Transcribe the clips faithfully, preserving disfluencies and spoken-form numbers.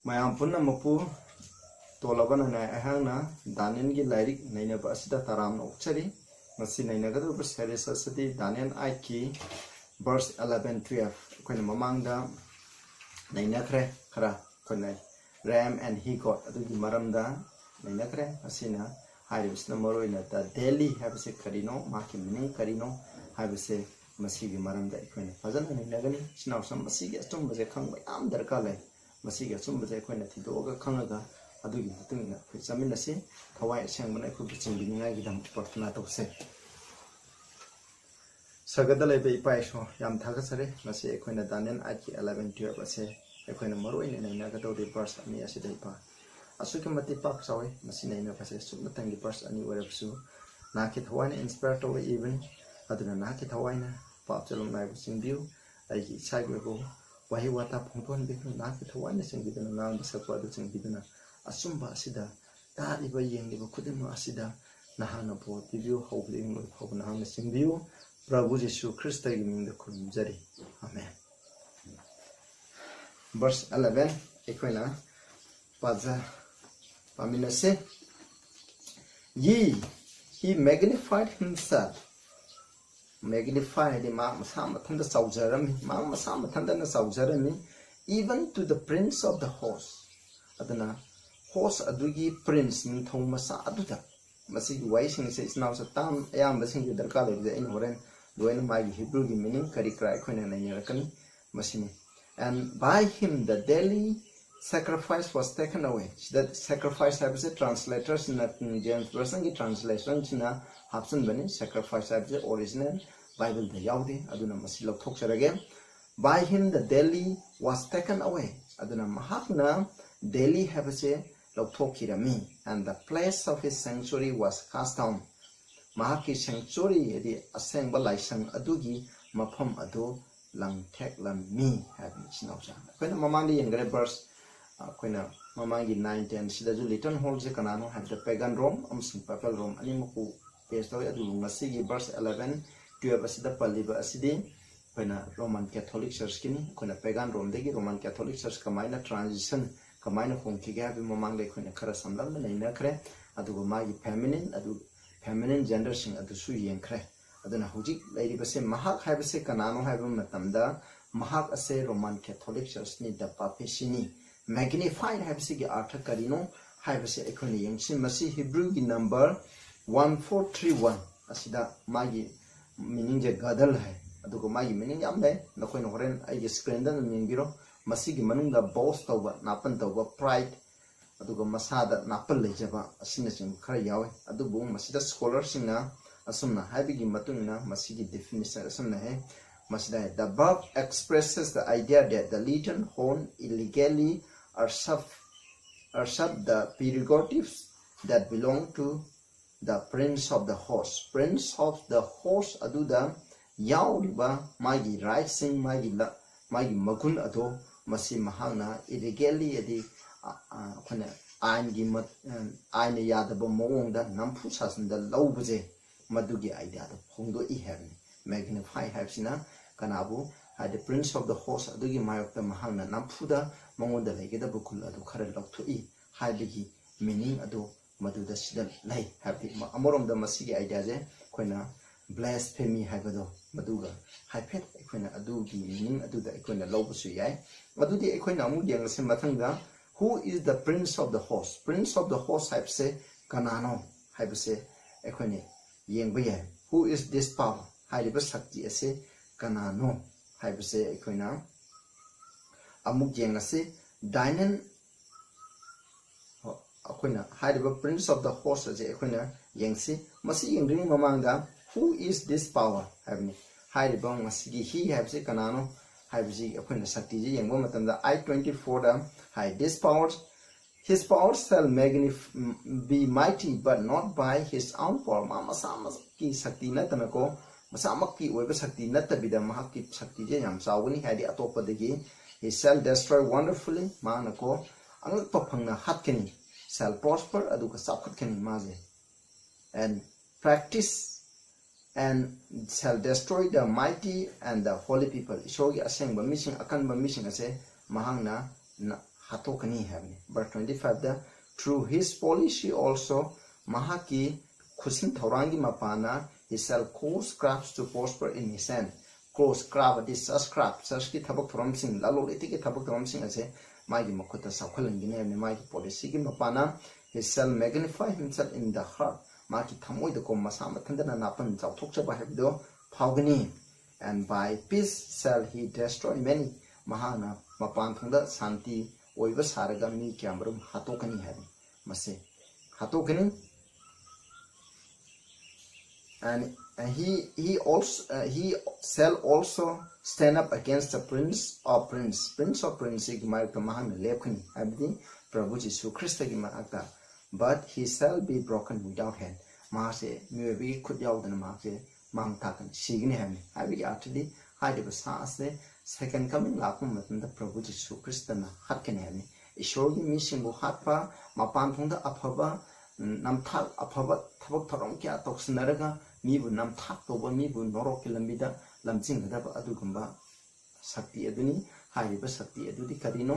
ꯃꯌꯥꯝ ꯄꯨꯝꯅꯃꯛꯄꯨ ꯇꯣꯜꯂꯕꯅꯅꯦ ꯑꯩꯍꯥꯛꯅ ꯗꯥꯅꯤꯌꯦꯜꯒꯤ ꯂꯥꯏꯔꯤꯛ ꯅꯩꯅꯕ ꯑꯁꯤꯗ ꯇꯔꯥꯝꯅ ꯑꯣꯛꯆꯔꯤ꯫ ꯉꯁꯤ ꯅꯩꯅꯒꯗꯧꯔꯤꯕ series ꯑꯁꯤꯗꯤ ꯗꯥꯅꯤꯌꯦꯜ ꯑꯥꯏꯠꯀꯤ verse eleven, twelve ꯑꯩꯈꯣꯏꯅ ꯃꯃꯥꯡꯗ ꯅꯩꯅꯈ꯭ꯔꯦ꯫ ꯈꯔ ꯑꯩꯈꯣꯏꯅ Ram and he goat ꯑꯗꯨꯒꯤ ꯃꯔꯝꯗ ꯅꯩꯅꯈ꯭ꯔꯦ꯫ ꯑꯁꯤꯅ ꯍꯥꯏꯔꯤꯕꯁꯤꯅ ꯃꯔꯨꯑꯣꯏꯅ the daily ꯍꯥꯏꯕꯁꯤ ꯀꯔꯤꯅꯣ, ꯃꯍꯥꯛꯀꯤ meaning ꯀꯔꯤꯅꯣ ꯍꯥꯏꯕꯁꯦ ꯃꯁꯤꯒꯤ ꯃꯔꯝꯗ ꯑꯩꯈꯣꯏꯅ ꯐꯖꯅ ꯅꯩꯅꯒꯅꯤ꯫ ꯏꯆꯤꯟ ꯏꯅꯥꯎꯁꯤꯡ, ꯃꯁꯤꯒꯤ ꯑꯆꯨꯝꯕꯁꯦ ꯈꯪꯕ ꯌꯥꯝ ꯗꯔꯀꯥꯔ ꯂꯩ꯫ ꯃꯁꯤꯒꯤ ꯑꯆꯨꯝꯕꯁꯦ ꯑꯩꯈꯣꯏꯅ ꯊꯤꯗꯣꯛꯑꯒ ꯈꯪꯉꯒ ꯑꯗꯨꯒꯤ ꯃꯇꯨꯡ ꯏꯟꯅ ꯑꯩꯈꯣꯏ ꯆꯠꯃꯤꯟꯅꯁꯤ꯫ ꯊꯋꯥꯏ ꯑꯁꯦꯡꯕꯅ ꯑꯩꯈꯣꯏꯕꯨ ꯆꯤꯡꯕꯤꯅꯤꯡꯉꯥꯏꯒꯤꯗꯃꯛ ꯄ꯭ꯔꯊꯅꯥ ꯇꯧꯁꯦ꯫ ꯁꯔꯒꯗ ꯂꯩꯕ ꯏꯄꯥ ꯏꯁꯣꯔ, ꯌꯥꯝ ꯊꯥꯒꯠꯆꯔꯤ꯫ ꯉꯁꯤ ꯑꯩꯈꯣꯏꯅ ꯗꯥꯅꯤꯌꯦꯜ ꯑꯥꯏꯠꯀꯤ eleven, twelve ꯑꯁꯦ ꯑꯩꯈꯣꯏꯅ ꯃꯔꯨꯑꯣꯏꯅ ꯅꯩꯅꯒꯗꯧꯔꯤ verse ꯑꯅꯤ ꯑꯁꯤꯗ ꯏꯄꯥ꯫ ꯑꯁꯨꯛꯀꯤ ꯃꯇꯤꯛ ꯄꯥꯛ ꯆꯥꯎꯏ꯫ ꯃꯁꯤ ꯅꯩꯅꯕꯁꯦ ꯁꯨꯞꯅꯇꯪꯒꯤ verse ꯑꯅꯤ ꯑꯣꯏꯔꯕꯁꯨ ꯅꯍꯥꯛꯀꯤ ꯊꯋꯥꯏꯅ inspire ꯇꯧꯕ ꯏꯕꯅꯤ꯫ ꯑꯗꯨꯅ ꯅꯍꯥꯛꯀꯤ ꯊꯋꯥꯏꯅ ꯄꯥꯞ ꯆꯂꯣꯝ ꯅꯥꯏꯕ ꯆꯤꯡꯕꯤꯌꯨ꯫ ꯑꯩꯒꯤ ꯏꯁꯥꯒꯤ ꯑꯣꯏꯕ ꯋꯥꯍꯩ ꯋꯥꯇꯥ ꯐꯣꯡꯗꯣꯛꯍꯟꯕꯤꯒꯅꯨ꯫ ꯅꯍꯥꯛꯀꯤ ꯊꯋꯥꯏꯅ ꯆꯤꯡꯕꯤꯗꯨꯅ ꯉꯥꯡꯕ ꯁꯛꯄ ꯑꯗꯨ ꯆꯤꯡꯕꯤꯗꯨꯅ ꯑꯆꯨꯝꯕ ꯑꯁꯤꯗ ꯇꯥꯔꯤꯕ ꯌꯦꯡꯂꯤꯕ ꯈꯨꯗꯤꯡꯃꯛ ꯑꯁꯤꯗ ꯅꯍꯥꯛꯅ ꯕꯣꯔ ꯄꯤꯕꯤꯌꯨ꯫ ꯍꯧꯕꯗꯒꯤ ꯂꯣꯏ ꯐꯥꯎꯕ ꯅꯍꯥꯛꯅ ꯆꯤꯡꯕꯤꯌꯨ꯫ ꯄ꯭ꯔꯚꯨ ꯖꯤꯁꯨ ꯈ꯭ꯔꯤꯁꯇꯒꯤ ꯃꯤꯡꯗ ꯈꯨꯔꯨꯝꯖꯔꯤ꯫ ꯑꯃꯦꯟ꯫ Verse eleven ꯑꯩꯈꯣꯏꯅ ꯄꯥꯖ ꯄꯥꯃꯤꯟꯅꯁꯦ꯫ Ye, he magnified himself. Magnify ꯍꯥꯏꯗꯤ ꯃꯍꯥꯛ ꯃꯁꯥ ꯃꯊꯟꯇ ꯆꯥꯎꯖꯔꯝꯃꯤ꯫ ꯃꯍꯥꯛ ꯃꯁꯥ ꯃꯊꯟꯇꯅ ꯆꯥꯎꯖꯔꯝꯃꯤ, even to the prince of the host꯫ ꯑꯗꯨꯅ host ꯑꯗꯨꯒꯤ prince, ꯅꯤꯡꯊꯧ ꯃꯆꯥ ꯑꯗꯨꯗ꯫ ꯃꯁꯤꯒꯤ ꯋꯥꯍꯩꯁꯤꯡꯁꯦ ꯏꯆꯤꯟ ꯏꯅꯥꯎꯁꯦ ꯇꯥꯝ ꯑꯌꯥꯝꯕꯁꯤꯡꯁꯦ ꯗꯔꯀꯥꯔ ꯂꯩꯕꯁꯦ ꯑꯩꯅ ꯍꯣꯔꯦꯟ ꯂꯣꯏꯅ ꯃꯥꯒꯤ Hebrewꯒꯤ meaning ꯀꯔꯤ ꯀꯔꯥ ꯑꯩꯈꯣꯏꯅ ꯅꯩꯅꯔꯛꯀꯅꯤ꯫ ꯃꯁꯤꯅꯤ꯫ And by him the daily sacrifice was taken away꯫ ꯁꯤꯗ sacrifice ꯍꯥꯏꯕꯁꯦ translatorꯁꯤꯡꯅ, King James Versionꯒꯤ translatorꯁꯤꯡꯅ ꯍꯥꯞꯆꯤꯟꯕꯅꯤ꯫ Sacrifice ꯍꯥꯏꯕꯁꯦ original Bibleꯗ ꯌꯥꯎꯗꯦ, ꯑꯗꯨꯅ ꯃꯁꯤ ꯂꯧꯊꯣꯛꯆꯔꯒꯦ꯫ By him the daily was taken away꯫ ꯑꯗꯨꯅ ꯃꯍꯥꯛꯅ daily ꯍꯥꯏꯕꯁꯦ ꯂꯧꯊꯣꯛꯈꯤꯔꯝꯃꯤ꯫ And the place of his sanctuary was cast down꯫ ꯃꯍꯥꯛꯀꯤ sanctuary ꯍꯥꯏꯗꯤ ꯑꯁꯦꯡꯕ ꯂꯥꯏꯁꯪ ꯑꯗꯨꯒꯤ ꯃꯐꯝ ꯑꯗꯨ ꯂꯪꯊꯦꯛꯂꯝꯃꯤ ꯍꯥꯏꯕꯅꯤ ꯏꯆꯤꯟ ꯏꯅꯥꯎꯁꯤꯡ꯫ ꯑꯩꯈꯣꯏꯅ ꯃꯃꯥꯡꯗ ꯌꯦꯡꯈ꯭ꯔꯦ verse, ꯑꯩꯈꯣꯏꯅ ꯃꯃꯥꯡꯒꯤ nine, ten ꯁꯤꯗꯁꯨ Little Hallꯁꯦ ꯀꯅꯥꯅꯣ ꯍꯥꯏꯕꯗ pagan Rome ꯑꯃꯁꯨꯡ papal Rome ꯑꯅꯤꯃꯛꯄꯨ base ꯇꯧꯏ꯫ ꯑꯗꯨꯕꯨ ꯉꯁꯤꯒꯤ verse eleven, twelve ꯑꯁꯤꯗ ꯄꯜꯂꯤꯕ ꯑꯁꯤꯗꯤ ꯑꯩꯈꯣꯏꯅ Roman Catholic Churchꯀꯤꯅꯤ꯫ ꯑꯩꯈꯣꯏꯅ pagan Romeꯗꯒꯤ Roman Catholic Church ꯀꯃꯥꯏꯅ transition ꯀꯃꯥꯏꯅ ꯍꯣꯡꯈꯤꯒꯦ ꯍꯥꯏꯕꯒꯤ ꯃꯃꯥꯡꯗ ꯑꯩꯈꯣꯏꯅ ꯈꯔ ꯁꯝꯂꯞꯅ ꯅꯩꯅꯈ꯭ꯔꯦ꯫ ꯑꯗꯨꯒ ꯃꯥꯒꯤ feminine ꯑꯗꯨ, feminine genderꯁꯤꯡ ꯑꯗꯨꯁꯨ ꯌꯦꯡꯈ꯭ꯔꯦ꯫ ꯑꯗꯨꯅ ꯍꯧꯖꯤꯛ ꯂꯩꯔꯤꯕꯁꯦ, ꯃꯍꯥꯛ ꯍꯥꯏꯕꯁꯦ ꯀꯅꯥꯅꯣ ꯍꯥꯏꯕ ꯃꯇꯝꯗ, ꯃꯍꯥꯛ ꯑꯁꯦ Roman Catholic Churchꯅꯤ, the Papacyꯅꯤ꯫ Magnified ꯍꯥꯏꯕꯁꯤꯒꯤ ꯑꯥꯔꯊ ꯀꯔꯤꯅꯣ ꯍꯥꯏꯕꯁꯦ ꯑꯩꯈꯣꯏꯅ ꯌꯦꯡꯁꯤ꯫ ꯃꯁꯤ Hebrewꯒꯤ number one four three one ꯑꯁꯤꯗ ꯃꯥꯒꯤ meaningꯁꯦ ꯒꯗꯜ ꯍꯥꯏ꯫ ꯑꯗꯨꯒ ꯃꯥꯒꯤ meaning ꯌꯥꯝ ꯂꯩ, ꯅꯈꯣꯏꯅ ꯍꯣꯔꯦꯟ ꯑꯩꯒꯤ screenꯗ ꯑꯗꯨꯝ ꯌꯦꯡꯕꯤꯔꯣ꯫ ꯃꯁꯤꯒꯤ ꯃꯅꯨꯡꯗ boast ꯇꯧꯕ, ꯅꯥꯄꯟ ꯇꯧꯕ, pride, ꯑꯗꯨꯒ ꯃꯁꯥꯗ ꯅꯥꯄꯜ ꯂꯩꯖꯕ ꯑꯁꯤꯅꯆꯤꯡꯕ ꯈꯔ ꯌꯥꯎꯏ꯫ ꯑꯗꯨꯕꯨ ꯃꯁꯤꯗ scholarꯁꯤꯡꯅ ꯑꯁꯨꯝꯅ ꯍꯥꯏꯕꯒꯤ ꯃꯇꯨꯡ ꯏꯟꯅ ꯃꯁꯤꯒꯤ definition ꯑꯁꯨꯝꯅ ꯍꯥꯏ꯫ ꯃꯁꯤꯗ, "The verb expresses the idea that the little horn illegally usurp, usurp the prerogatives that belong to the prince of the horse." Prince of the horse ꯑꯗꯨꯗ ꯌꯥꯎꯔꯤꯕ ꯃꯥꯒꯤ rightꯁꯤꯡ, ꯃꯥꯒꯤ ꯂ-, ꯃꯥꯒꯤ ꯃꯒꯨꯟ ꯑꯗꯣ ꯃꯁꯤ ꯃꯍꯥꯛꯅ illegally ꯍꯥꯏꯗꯤ, ꯑ, ꯑ, ꯑꯩꯈꯣꯏꯅ ꯑꯥꯏꯟꯒꯤ ꯃ-, ꯑ, ꯑꯥꯏꯟꯅ ꯌꯥꯗꯕ ꯃꯑꯣꯡꯗ ꯅꯝꯐꯨ ꯁꯥꯖꯤꯟꯗ ꯂꯧꯕꯁꯦ, ꯃꯗꯨꯒꯤ ideaꯗꯣ ꯐꯣꯡꯗꯣꯛꯏ ꯍꯥꯏꯕꯅꯤ꯫ Magnify ꯍꯥꯏꯕꯁꯤꯅ ꯀꯅꯥꯕꯨ, ꯍꯥꯏꯗꯤ prince of the horse ꯑꯗꯨꯒꯤ ꯃꯥꯌꯣꯛꯇ ꯃꯍꯥꯛꯅ ꯅꯝꯐꯨꯗ ꯃꯉꯣꯟꯗ ꯂꯩꯒꯗꯕ ꯈꯨꯜ ꯑꯗꯨ ꯈꯔ ꯂꯧꯊꯣꯛꯏ ꯍꯥꯏꯕꯒꯤ meaning ꯑꯗꯨ ꯃꯗꯨꯗ ꯁꯤꯗ ꯂꯩ꯫ ꯍꯥꯏꯕꯗꯤ ꯃ-, ꯑꯃꯔꯣꯝꯗ ꯃꯁꯤꯒꯤ ideaꯁꯦ ꯑꯩꯈꯣꯏꯅ blasphemy ꯍꯥꯏꯕꯗꯣ, ꯃꯗꯨꯒ ꯍꯥꯏꯐꯦꯠ ꯑꯩꯈꯣꯏꯅ ꯑꯗꯨꯒꯤ meaning ꯑꯗꯨꯗ ꯑꯩꯈꯣꯏꯅ ꯂꯧꯕꯁꯨ ꯌꯥꯏ꯫ ꯑꯗꯨꯗꯤ ꯑꯩꯈꯣꯏꯅ ꯑꯃꯨꯛ ꯌꯦꯡꯉꯁꯤ ꯃꯊꯪꯗ, "Who is the prince of the horse?" Prince of the horse ꯍꯥꯏꯕꯁꯦ ꯀꯅꯥꯅꯣ ꯍꯥꯏꯕꯁꯦ ꯑꯩꯈꯣꯏꯅ ꯌꯦꯡꯕ ꯌꯥꯏ꯫ "Who is this power?" ꯍꯥꯏꯔꯤꯕ ꯁꯛꯇꯤ ꯑꯁꯦ ꯀꯅꯥꯅꯣ ꯍꯥꯏꯕꯁꯦ ꯑꯩꯈꯣꯏꯅ ꯑꯃꯨꯛ ꯌꯦꯡꯉꯁꯤ꯫ Dinan-, ꯑꯩꯈꯣꯏꯅ ꯍꯥꯏꯔꯤꯕ prince of the horse ꯑꯁꯦ ꯑꯩꯈꯣꯏꯅ ꯌꯦꯡꯁꯤ꯫ ꯃꯁꯤ ꯌꯦꯡꯗ꯭ꯔꯤꯉꯩ ꯃꯃꯥꯡꯗ, "Who is this power?" ꯍꯥꯏꯕꯅꯤ꯫ ꯍꯥꯏꯔꯤꯕ ꯃꯁꯤꯒꯤ he ꯍꯥꯏꯕꯁꯤ ꯀꯅꯥꯅꯣ ꯍꯥꯏꯕꯁꯤ ꯑꯩꯈꯣꯏꯅ ꯁꯛꯇꯤꯁꯤ ꯌꯦꯡꯕ ꯃꯇꯝꯗ, I twenty fourꯗ high, "This power, his power shall magnif-, be mighty, but not by his own power." ꯃꯥ ꯃꯁꯥꯃꯛꯀꯤ ꯁꯛꯇꯤ ꯅꯠꯇꯅꯀꯣ, ꯃꯁꯥꯃꯛꯀꯤ ꯑꯣꯏꯕ ꯁꯛꯇꯤ ꯅꯠꯇꯕꯤꯗ, ꯃꯍꯥꯛꯀꯤ ꯁꯛꯇꯤꯁꯦ ꯌꯥꯝ ꯆꯥꯎꯒꯅꯤ, ꯍꯥꯏꯗꯤ ꯑꯇꯣꯞꯄꯗꯒꯤ꯫ "He shall destroy wonderfully", ꯃꯥꯅꯀꯣ ꯑꯉꯛꯄ ꯐꯪꯅ ꯍꯥꯠꯀꯅꯤ꯫ "Shall prosper", ꯑꯗꯨꯒ ꯆꯥꯎꯈꯠꯀꯅꯤ ꯃꯥꯁꯦ꯫ "And practice, and shall destroy the mighty and the holy people." ꯏꯁꯣꯔꯒꯤ ꯑꯁꯦꯡꯕ ꯃꯤꯁꯤꯡ, ꯑꯀꯟꯕ ꯃꯤꯁꯤꯡ ꯑꯁꯦ ꯃꯍꯥꯛꯅ ꯅ-, ꯍꯥꯠꯇꯣꯛꯀꯅꯤ ꯍꯥꯏꯕꯅꯤ꯫ Verse twenty five ꯗ, "Through his policy also," ꯃꯍꯥꯛꯀꯤ ꯈꯨꯠꯁꯤꯟ ꯊꯧꯔꯥꯡꯒꯤ ꯃꯄꯥꯟꯅ, "he shall cause crafts to prosper in his hand." Cause craft ꯑꯗꯤ church craft, church ꯀꯤ ꯊꯕꯛ ꯊꯧꯔꯝꯁꯤꯡ, ꯂꯂꯣꯟ ꯏꯇꯤꯛꯀꯤ ꯊꯕꯛ ꯊꯧꯔꯝꯁꯤꯡ ꯑꯁꯦ ꯃꯥꯒꯤ ꯃꯈꯨꯠꯇ ꯆꯥꯎꯈꯠꯍꯟꯒꯅꯤ ꯍꯥꯏꯕꯅꯤ꯫ ꯃꯥꯒꯤ policy ꯒꯤ ꯃꯄꯥꯟꯅ, "He shall magnify himself in the heart," ꯃꯥꯒꯤ ꯊꯃꯣꯏꯗꯀꯣ ꯃꯁꯥ ꯃꯊꯟꯇꯅ ꯅꯥꯄꯟ ꯆꯥꯎꯊꯣꯛꯆꯕ ꯍꯥꯏꯕꯗꯣ ꯐꯥꯎꯒꯅꯤ꯫ "And by peace shall he destroy many," ꯃꯍꯥꯛꯅ ꯃꯄꯥꯟ ꯊꯣꯡꯗ ꯁꯥꯟꯇꯤ ꯑꯣꯏꯕ ꯁꯥꯔꯒ ꯃꯤ ꯀꯌꯥꯃꯔꯨꯝ ꯍꯥꯠꯇꯣꯛꯀꯅꯤ ꯍꯥꯏꯕꯅꯤ꯫ ꯃꯁꯦ ꯍꯥꯠꯇꯣꯛꯀꯅꯤ꯫ "And, uh, he, he also, uh, he shall also stand up against the prince of prince," Prince of Prince ꯁꯤꯒꯤ ꯃꯥꯌꯣꯛꯇ ꯃꯍꯥꯛꯅ ꯂꯦꯞꯀꯅꯤ, ꯍꯥꯏꯕꯗꯤ ꯄ꯭ꯔꯚꯨ ꯖꯤꯁꯨ ꯈ꯭ꯔꯤꯁꯇꯒꯤ ꯃꯅꯥꯛꯇ꯫ "But he shall be broken without hand," ꯃꯍꯥꯛꯁꯦ ꯃꯤꯑꯣꯏꯕꯒꯤ ꯈꯨꯠ ꯌꯥꯎꯗꯅ ꯃꯍꯥꯛꯁꯦ ꯃꯥꯡ ꯊꯥꯛꯀꯅꯤ, ꯁꯤꯒꯅꯤ ꯍꯥꯏꯕꯅꯤ꯫ ꯍꯥꯏꯕꯒꯤ ꯑꯥꯔꯊꯗꯤ ꯍꯥꯏꯔꯤꯕ ꯁꯥ ꯑꯁꯦ second coming ꯂꯥꯛꯄ ꯃꯇꯝꯗ ꯄ꯭ꯔꯚꯨ ꯖꯤꯁꯨ ꯈ꯭ꯔꯤꯁꯇꯅ ꯍꯥꯠꯀꯅꯤ ꯍꯥꯏꯕꯅꯤ꯫ ꯏꯁꯣꯔꯒꯤ ꯃꯤꯁꯤꯡꯕꯨ ꯍꯥꯠꯄ, ꯃꯄꯥꯟ ꯊꯣꯡꯗ ꯑꯐꯕ, ꯎꯝ, ꯅꯝꯊꯥꯛ, ꯑꯐꯕ ꯊꯕꯛ ꯊꯧꯔꯝ ꯀꯌꯥ ꯇꯧꯁꯤꯟꯅꯔꯒ ꯃꯤꯕꯨ ꯅꯝꯊꯥꯛ ꯇꯧꯕ, ꯃꯤꯕꯨ ꯅꯣꯔꯣꯛꯀꯤ ꯂꯝꯕꯤꯗ ꯂꯝꯖꯤꯡꯒꯗꯕ ꯑꯗꯨꯒꯨꯝꯕ ꯁꯛꯇꯤ ꯑꯗꯨꯅꯤ꯫ ꯍꯥꯏꯔꯤꯕ ꯁꯛꯇꯤ ꯑꯗꯨꯗꯤ ꯀꯔꯤꯅꯣ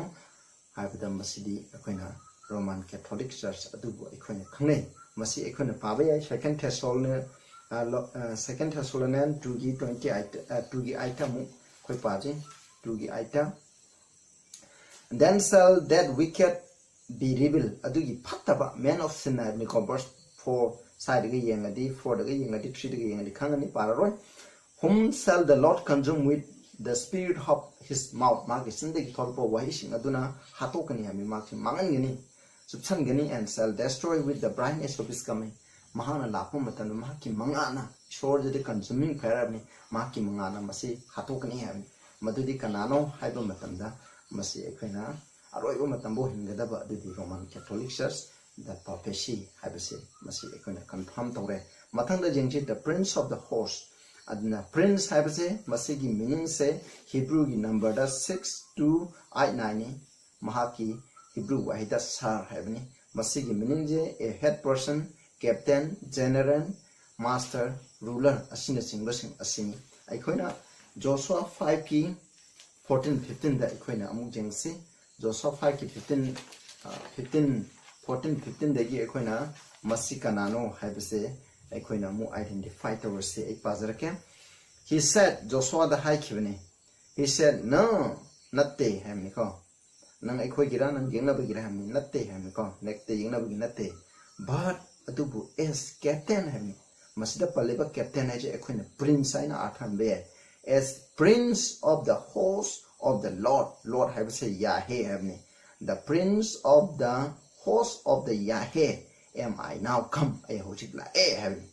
ꯍꯥꯏꯕꯗ, ꯃꯁꯤꯗꯤ ꯑꯩꯈꯣꯏꯅ Roman Catholic Church ꯑꯗꯨꯕꯨ ꯑꯩꯈꯣꯏꯅ ꯈꯪꯅꯩ꯫ ꯃꯁꯤ ꯑꯩꯈꯣꯏꯅ ꯄꯥꯕ ꯌꯥꯏ꯫ Second Thessalonian, ꯑ, ꯂꯣ-, ꯑ, Second Thessalonian two ꯒꯤ twenty eight, ꯑ, two ꯒꯤ eight ꯑꯃꯨꯛ ꯑꯩꯈꯣꯏ ꯄꯥꯖꯩ꯫ Two ꯒꯤ eight꯫ "Then shall that wicked be revealed," ꯑꯗꯨꯒꯤ ꯐꯠꯇꯕ, man of sin ꯍꯥꯏꯕꯅꯤꯀꯣ, verse four ꯁ꯭ꯋꯥꯏꯗꯒ ꯌꯦꯡꯉꯗꯤ, four ꯗꯒ ꯌꯦꯡꯉꯗꯤ, three ꯗꯒ ꯌꯦꯡꯉꯗꯤ ꯈꯪꯉꯅꯤ, ꯄꯥꯔꯔꯣꯏ꯫ "Whom shall the Lord consume with the spirit of his mouth," ꯃꯥꯒꯤ ꯆꯤꯟꯗꯒꯤ ꯊꯣꯛꯂꯛꯄ ꯋꯥꯍꯩꯁꯤꯡ ꯑꯗꯨꯅ ꯍꯥꯠꯇꯣꯛꯀꯅꯤ ꯍꯥꯏꯕꯅꯤ, ꯃꯥꯁꯦ ꯃꯥꯡꯍꯟꯒꯅꯤ, ꯆꯨꯞꯁꯟꯒꯅꯤ, "and shall destroy with the brightness of his coming." ꯃꯍꯥꯛꯅ ꯂꯥꯛꯄ ꯃꯇꯝꯗ ꯃꯍꯥꯛꯀꯤ ꯃꯉꯥꯜꯅ, ꯏꯁꯣꯔꯗꯗꯤ consuming fire ꯍꯥꯏꯕꯅꯤ, ꯃꯍꯥꯛꯀꯤ ꯃꯉꯥꯜꯅ ꯃꯁꯤ ꯍꯥꯠꯇꯣꯛꯀꯅꯤ ꯍꯥꯏꯕꯅꯤ꯫ ꯃꯗꯨꯗꯤ ꯀꯅꯥꯅꯣ ꯍꯥꯏꯕ ꯃꯇꯝꯗ, ꯃꯁꯤ ꯑꯩꯈꯣꯏꯅ ꯑꯔꯣꯏꯕ ꯃꯇꯝꯕꯨ ꯍꯤꯡꯒꯗꯕ ꯑꯗꯨꯗꯤ Roman Catholic Church, the papacy ꯍꯥꯏꯕꯁꯦ ꯃꯁꯤ ꯑꯩꯈꯣꯏꯅ confirm ꯇꯧꯔꯦ꯫ ꯃꯊꯪꯗ ꯌꯦꯡꯁꯤ, the Prince of the Horse꯫ ꯑꯗꯨꯅ Prince ꯍꯥꯏꯕꯁꯦ, ꯃꯁꯤꯒꯤ meaning ꯁꯦ Hebrew ꯒꯤ number ꯗ six two eight nine ꯅꯤ꯫ ꯃꯍꯥꯛꯀꯤ Hebrew ꯋꯥꯍꯩꯗ ꯁꯥꯔ ꯍꯥꯏꯕꯅꯤ꯫ ꯃꯁꯤꯒꯤ meaning say a head person, captain, general, master, ruler ꯑꯁꯤꯅꯆꯤꯡꯕꯁꯤꯡ ꯑꯁꯤꯅꯤ꯫ ꯑꯩꯈꯣꯏꯅ Joshua five ꯀꯤ fourteen fifteen ꯗ ꯑꯩꯈꯣꯏꯅ ꯑꯃꯨꯛ ꯌꯦꯡꯁꯤ꯫ Joshua five ꯀꯤ fifteen, fifteen, fourteen, fifteen ꯗꯒꯤ ꯑꯩꯈꯣꯏꯅ ꯃꯁꯤ ꯀꯅꯥꯅꯣ ꯍꯥꯏꯕꯁꯦ ꯑꯩꯈꯣꯏꯅ ꯑꯃꯨꯛ identify ꯇꯧꯔꯁꯦ꯫ ꯑꯩ ꯄꯥꯖꯔꯛꯀꯦ꯫ He said, ꯖꯣꯁꯨꯋꯥꯗ ꯍꯥꯏꯈꯤꯕꯅꯤ꯫ He said, "No, ꯅꯠꯇꯦ" ꯍꯥꯏꯕꯅꯤꯀꯣ꯫ "ꯅꯪ ꯑꯩꯈꯣꯏꯒꯤꯔ, ꯅꯪ ꯌꯦꯛꯅꯕꯒꯤꯔ?" ꯍꯥꯏꯕꯅꯤ꯫ "ꯅꯠꯇꯦ" ꯍꯥꯏꯕꯅꯤꯀꯣ꯫ "ꯅꯠꯇꯦ, ꯌꯦꯛꯅꯕꯒꯤ ꯅꯠꯇꯦ꯫ But, ꯑꯗꯨꯕꯨ, as captain" ꯍꯥꯏꯕꯅꯤ꯫ ꯃꯁꯤꯗ ꯄꯜꯂꯤꯕ captain ꯍꯥꯏꯁꯦ ꯑꯩꯈꯣꯏꯅ prince ꯍꯥꯏꯅ ꯑꯥꯔꯊ ꯍꯟꯕ ꯌꯥꯏ꯫ "As prince of the host of the Lord", Lord ꯍꯥꯏꯕꯁꯦ ꯌꯥꯍꯦ ꯍꯥꯏꯕꯅꯤ꯫ "The prince of the host of the Yahweh am I now come", ꯑꯩ ꯍꯧꯖꯤꯛ ꯂꯥꯛꯑꯦ ꯍꯥꯏꯕꯅꯤ꯫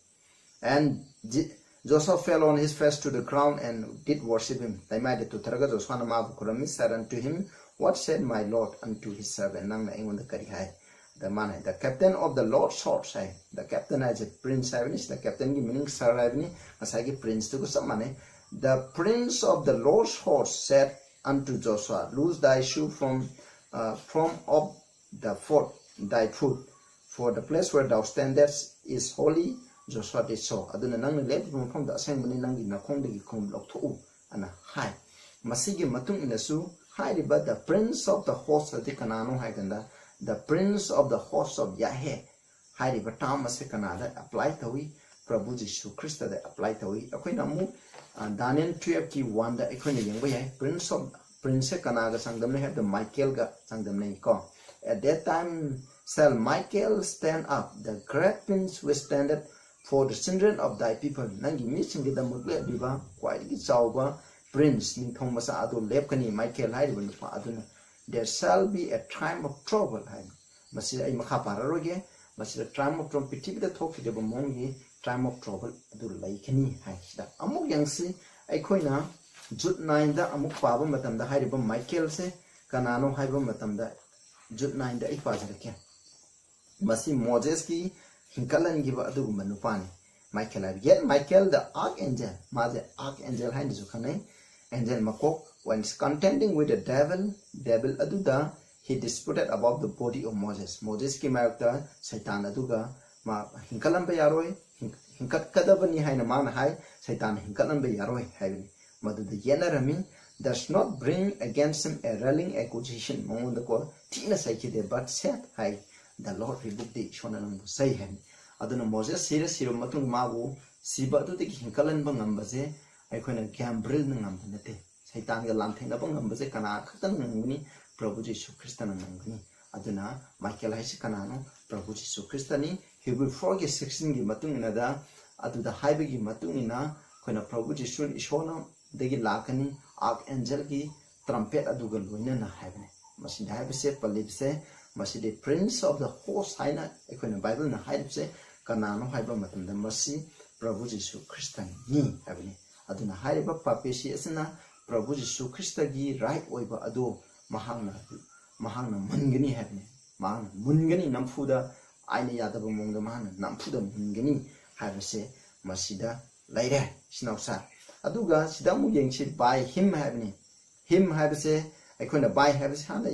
And J-, Joshua fell on his face to the ground and did worship him. ꯂꯩꯃꯥꯏꯗ ꯇꯨꯊꯔꯒ ꯖꯣꯁꯨꯋꯥꯅ ꯃꯥꯕꯨ ꯈꯨꯔꯨꯝꯃꯤ꯫ Said unto him, "What said my Lord unto his servant?" ꯅꯪꯅ ꯑꯩꯉꯣꯟꯗ ꯀꯔꯤ ꯍꯥꯏ? ꯑꯗ ꯃꯥꯅ ꯍꯥꯏ, "The captain of the Lord's horse" high. The captain ꯍꯥꯏꯁꯦ prince ꯍꯥꯏꯕꯅꯤ꯫ ꯁꯤꯗ captainꯒꯤ meaning sir ꯍꯥꯏꯕꯅꯤ꯫ ꯉꯁꯥꯏꯒꯤ princeꯇꯨꯒ ꯆꯞ ꯃꯥꯟꯅꯩ꯫ "The prince of the Lord's horse said unto Joshua, Loose thy shoe from, uh, from off the foot, thy foot, for the place where thou standest is holy." Joshua did so. ꯑꯗꯨꯅ ꯅꯪꯅ ꯂꯦꯞꯄꯤꯕ ꯃꯐꯝꯗ ꯑꯁꯦꯡꯕꯅꯤ, ꯅꯪꯒꯤ ꯅꯈꯣꯡꯗꯒꯤ ꯈꯣꯡꯎꯞ ꯂꯧꯊꯣꯛꯎ ꯑꯅ ꯍꯥꯏ꯫ ꯃꯁꯤꯒꯤ ꯃꯇꯨꯡ ꯏꯟꯅꯁꯨ ꯍꯥꯏꯔꯤꯕ the prince of the host ꯑꯗꯤ ꯀꯅꯥꯅꯣ ꯍꯥꯏ ꯀꯥꯟꯗ, the prince of the host of Yahweh ꯍꯥꯏꯔꯤꯕ term ꯑꯁꯤ ꯀꯅꯥꯗ apply ꯇꯧꯏ? ꯄ꯭ꯔꯚꯨ ꯖꯤꯁꯨ ꯈ꯭ꯔꯤꯁꯇꯗ apply ꯇꯧꯏ꯫ ꯑꯩꯈꯣꯏꯅ ꯑꯃꯨꯛ, ꯑ, Daniel twelveꯀꯤ oneꯗ ꯑꯩꯈꯣꯏꯅ ꯌꯦꯡꯕ ꯌꯥꯏ꯫ Prince of, princeꯁꯦ ꯀꯅꯥꯒ ꯆꯥꯡꯗꯝꯅꯩ ꯍꯥꯏꯕꯗ ꯃꯥꯏꯀꯦꯜꯒ ꯆꯥꯡꯗꯝꯅꯩ ꯀꯣ꯫ "At that time shall Michael stand up, the great prince which standeth for the children of thy people." ꯅꯪꯒꯤ ꯃꯤꯁꯤꯡꯒꯤꯗꯃꯛ ꯂꯦꯞꯂꯤꯕ ꯈ꯭ꯋꯥꯏꯗꯒꯤ ꯆꯥꯎꯕ prince, ꯅꯤꯡꯊꯧ ꯃꯆꯥ ꯑꯗꯨ ꯂꯦꯞꯀꯅꯤ, ꯃꯥꯏꯀꯦꯜ ꯍꯥꯏꯔꯤꯕ ꯅꯨꯄꯥ ꯑꯗꯨꯅ꯫ "There shall be a time of trouble" ꯍꯥꯏꯅ꯫ ꯃꯁꯤ ꯑꯩ ꯃꯈꯥ ꯄꯥꯔꯔꯣꯏꯒꯦ꯫ ꯃꯁꯤꯗ time of trouble, ꯄ꯭ꯔꯤꯊꯤꯕꯤꯗ ꯊꯣꯛꯈꯤꯗꯕ ꯃꯑꯣꯡꯒꯤ time of trouble ꯑꯗꯨ ꯂꯩꯒꯅꯤ ꯍꯥꯏꯁꯤꯗ꯫ ꯑꯃꯨꯛ ꯌꯦꯡꯁꯤ, ꯑꯩꯈꯣꯏꯅ Jude nineꯗ ꯑꯃꯨꯛ ꯄꯥꯕ ꯃꯇꯝꯗ ꯍꯥꯏꯔꯤꯕ ꯃꯥꯏꯀꯦꯜꯁꯦ ꯀꯅꯥꯅꯣ ꯍꯥꯏꯕ ꯃꯇꯝꯗ, Jude nineꯗ ꯑꯩ ꯄꯥꯖꯔꯛꯀꯦ꯫ ꯃꯁꯤ ꯃꯣꯖꯦꯁꯀꯤ ꯍꯤꯡꯀꯠꯍꯟꯈꯤꯕ ꯑꯗꯨꯒꯨꯝꯕ ꯅꯨꯄꯥꯅꯤ꯫ ꯃꯥꯏꯀꯦꯜ ꯍꯥꯏꯕ, "Yet Michael the archangel", ꯃꯥꯁꯦ archangel ꯍꯥꯏꯅꯁꯨ ꯈꯪꯅꯩ, angel ꯃꯀꯣꯛ, "when contending with the devil, devil ꯑꯗꯨꯗ he disputed about the body of Moses", ꯃꯣꯖꯦꯁꯀꯤ ꯃꯥꯌꯣꯛꯇ ꯁꯩꯇꯥꯟ ꯑꯗꯨꯒ ꯃꯥ ꯍꯤꯡꯀꯠꯍꯟꯕ ꯌꯥꯔꯣꯏ, ꯍꯤꯡ-, ꯍꯤꯡꯀꯠꯀꯗꯕꯅꯤ ꯍꯥꯏꯅ ꯃꯥꯅ ꯍꯥꯏ, ꯁꯩꯇꯥꯟꯅ ꯍꯤꯡꯀꯠꯍꯟꯕ ꯌꯥꯔꯣꯏ ꯍꯥꯏꯕꯅꯤ꯫ ꯃꯗꯨꯗ ꯌꯦꯠꯅꯔꯝꯃꯤ꯫ "Does not bring against him a railing accusation." ꯃꯉꯣꯟꯗꯀꯣ ꯊꯤꯅ ꯆꯩꯈꯤꯗꯦ, "But said" high, "The Lord rebuke thee." ꯏꯁꯣꯔꯅ ꯅꯪꯕꯨ ꯆꯩ ꯍꯥꯏꯕꯅꯤ꯫ ꯑꯗꯨꯅ ꯃꯣꯁꯦꯁ ꯁꯤꯔ ꯁꯤꯔꯕ ꯃꯇꯨꯡꯗ ꯃꯥꯕꯨ ꯁꯤꯕ ꯑꯗꯨꯗꯒꯤ ꯍꯦꯟꯀꯠꯍꯟꯕ ꯉꯝꯕꯁꯦ ꯑꯩꯈꯣꯏꯅ ꯒꯦꯝꯕ꯭ꯔꯤꯜꯅ ꯉꯝꯕ ꯅꯠꯇꯦ꯫ ꯁꯩꯇꯥꯟꯒ ꯂꯥꯟꯊꯦꯡꯅꯕ ꯉꯝꯕꯁꯦ ꯀꯅꯥ ꯈꯛꯇꯅ ꯉꯝꯒꯅꯤ? ꯄ꯭ꯔꯚꯨ ꯖꯤꯁꯨ ꯈ꯭ꯔꯤꯁꯇꯅ ꯉꯝꯒꯅꯤ꯫ ꯑꯗꯨꯅ ꯃꯥꯏꯀꯦꯜ ꯍꯥꯏꯁꯤ ꯀꯅꯥꯅꯣ? ꯄ꯭ꯔꯚꯨ ꯖꯤꯁꯨ ꯈ꯭ꯔꯤꯁꯇꯅꯤ꯫ ꯍꯤꯕ꯭ꯔꯨ ꯐꯣꯔꯒꯤ ꯁꯤꯛꯁꯇꯤꯟꯒꯤ ꯃꯇꯨꯡ ꯏꯟꯅꯗ, ꯑꯗꯨꯗ ꯍꯥꯏꯕꯒꯤ ꯃꯇꯨꯡ ꯏꯟꯅ ꯑꯩꯈꯣꯏꯅ ꯄ꯭ꯔꯚꯨ ꯖꯤꯁꯨ ꯏꯁꯣꯔꯅꯗꯒꯤ ꯂꯥꯛꯀꯅꯤ, ꯑꯥꯔꯛ ꯑꯦꯟꯖꯦꯜꯒꯤ ꯇ꯭ꯔꯝꯄꯦꯠ ꯑꯗꯨꯒ ꯂꯣꯏꯅꯅ ꯍꯥꯏꯕꯅꯤ꯫ ꯃꯁꯤꯗ ꯍꯥꯏꯕꯁꯦ, ꯄꯜꯂꯤꯕꯁꯦ, ꯃꯁꯤꯗꯤ Prince of the Host ꯍꯥꯏꯅ ꯑꯩꯈꯣꯏꯅ ꯕꯥꯏꯕꯜꯅ ꯍꯥꯏꯔꯤꯕꯁꯦ ꯀꯅꯥꯅꯣ ꯍꯥꯏꯕ ꯃꯇꯝꯗ ꯃꯁꯤ ꯄ꯭ꯔꯚꯨ ꯖꯤꯁꯨ ꯈ꯭ꯔꯤꯁꯇꯅꯤ ꯍꯥꯏꯕꯅꯤ꯫ ꯑꯗꯨꯅ ꯍꯥꯏꯔꯤꯕ ꯄꯥꯄꯦꯁꯤ ꯑꯁꯤꯅ ꯄ꯭ꯔꯚꯨ ꯖꯤꯁꯨ ꯈ꯭ꯔꯤꯁꯇꯒꯤ ꯔꯥꯏꯠ ꯑꯣꯏꯕ ꯑꯗꯨ ꯃꯍꯥꯛꯅ, ꯃꯍꯥꯛꯅ ꯃꯨꯟꯒꯅꯤ ꯍꯥꯏꯕꯅꯤ꯫ ꯃꯍꯥꯛꯅ ꯃꯨꯟꯒꯅꯤ ꯅꯝꯐꯨꯗ, ꯑꯥꯏꯟꯅ ꯌꯥꯗꯕ ꯃꯑꯣꯡꯗ ꯃꯍꯥꯛꯅ ꯅꯝꯐꯨꯗ ꯃꯨꯟꯒꯅꯤ ꯍꯥꯏꯕꯁꯦ ꯃꯁꯤꯗ ꯂꯩꯔꯦ, ꯏꯆꯤꯟ ꯏꯅꯥꯎꯁꯥ꯫ ꯑꯗꯨꯒ ꯁꯤꯗ ꯑꯃꯨꯛ ꯌꯦꯡꯁꯤ, "By him" ꯍꯥꯏꯕꯅꯤ꯫ "Him" ꯍꯥꯏꯕꯁꯦ ꯑꯩꯈꯣꯏꯅ "by" ꯍꯥꯏꯕꯁꯦ ꯍꯥꯟꯅ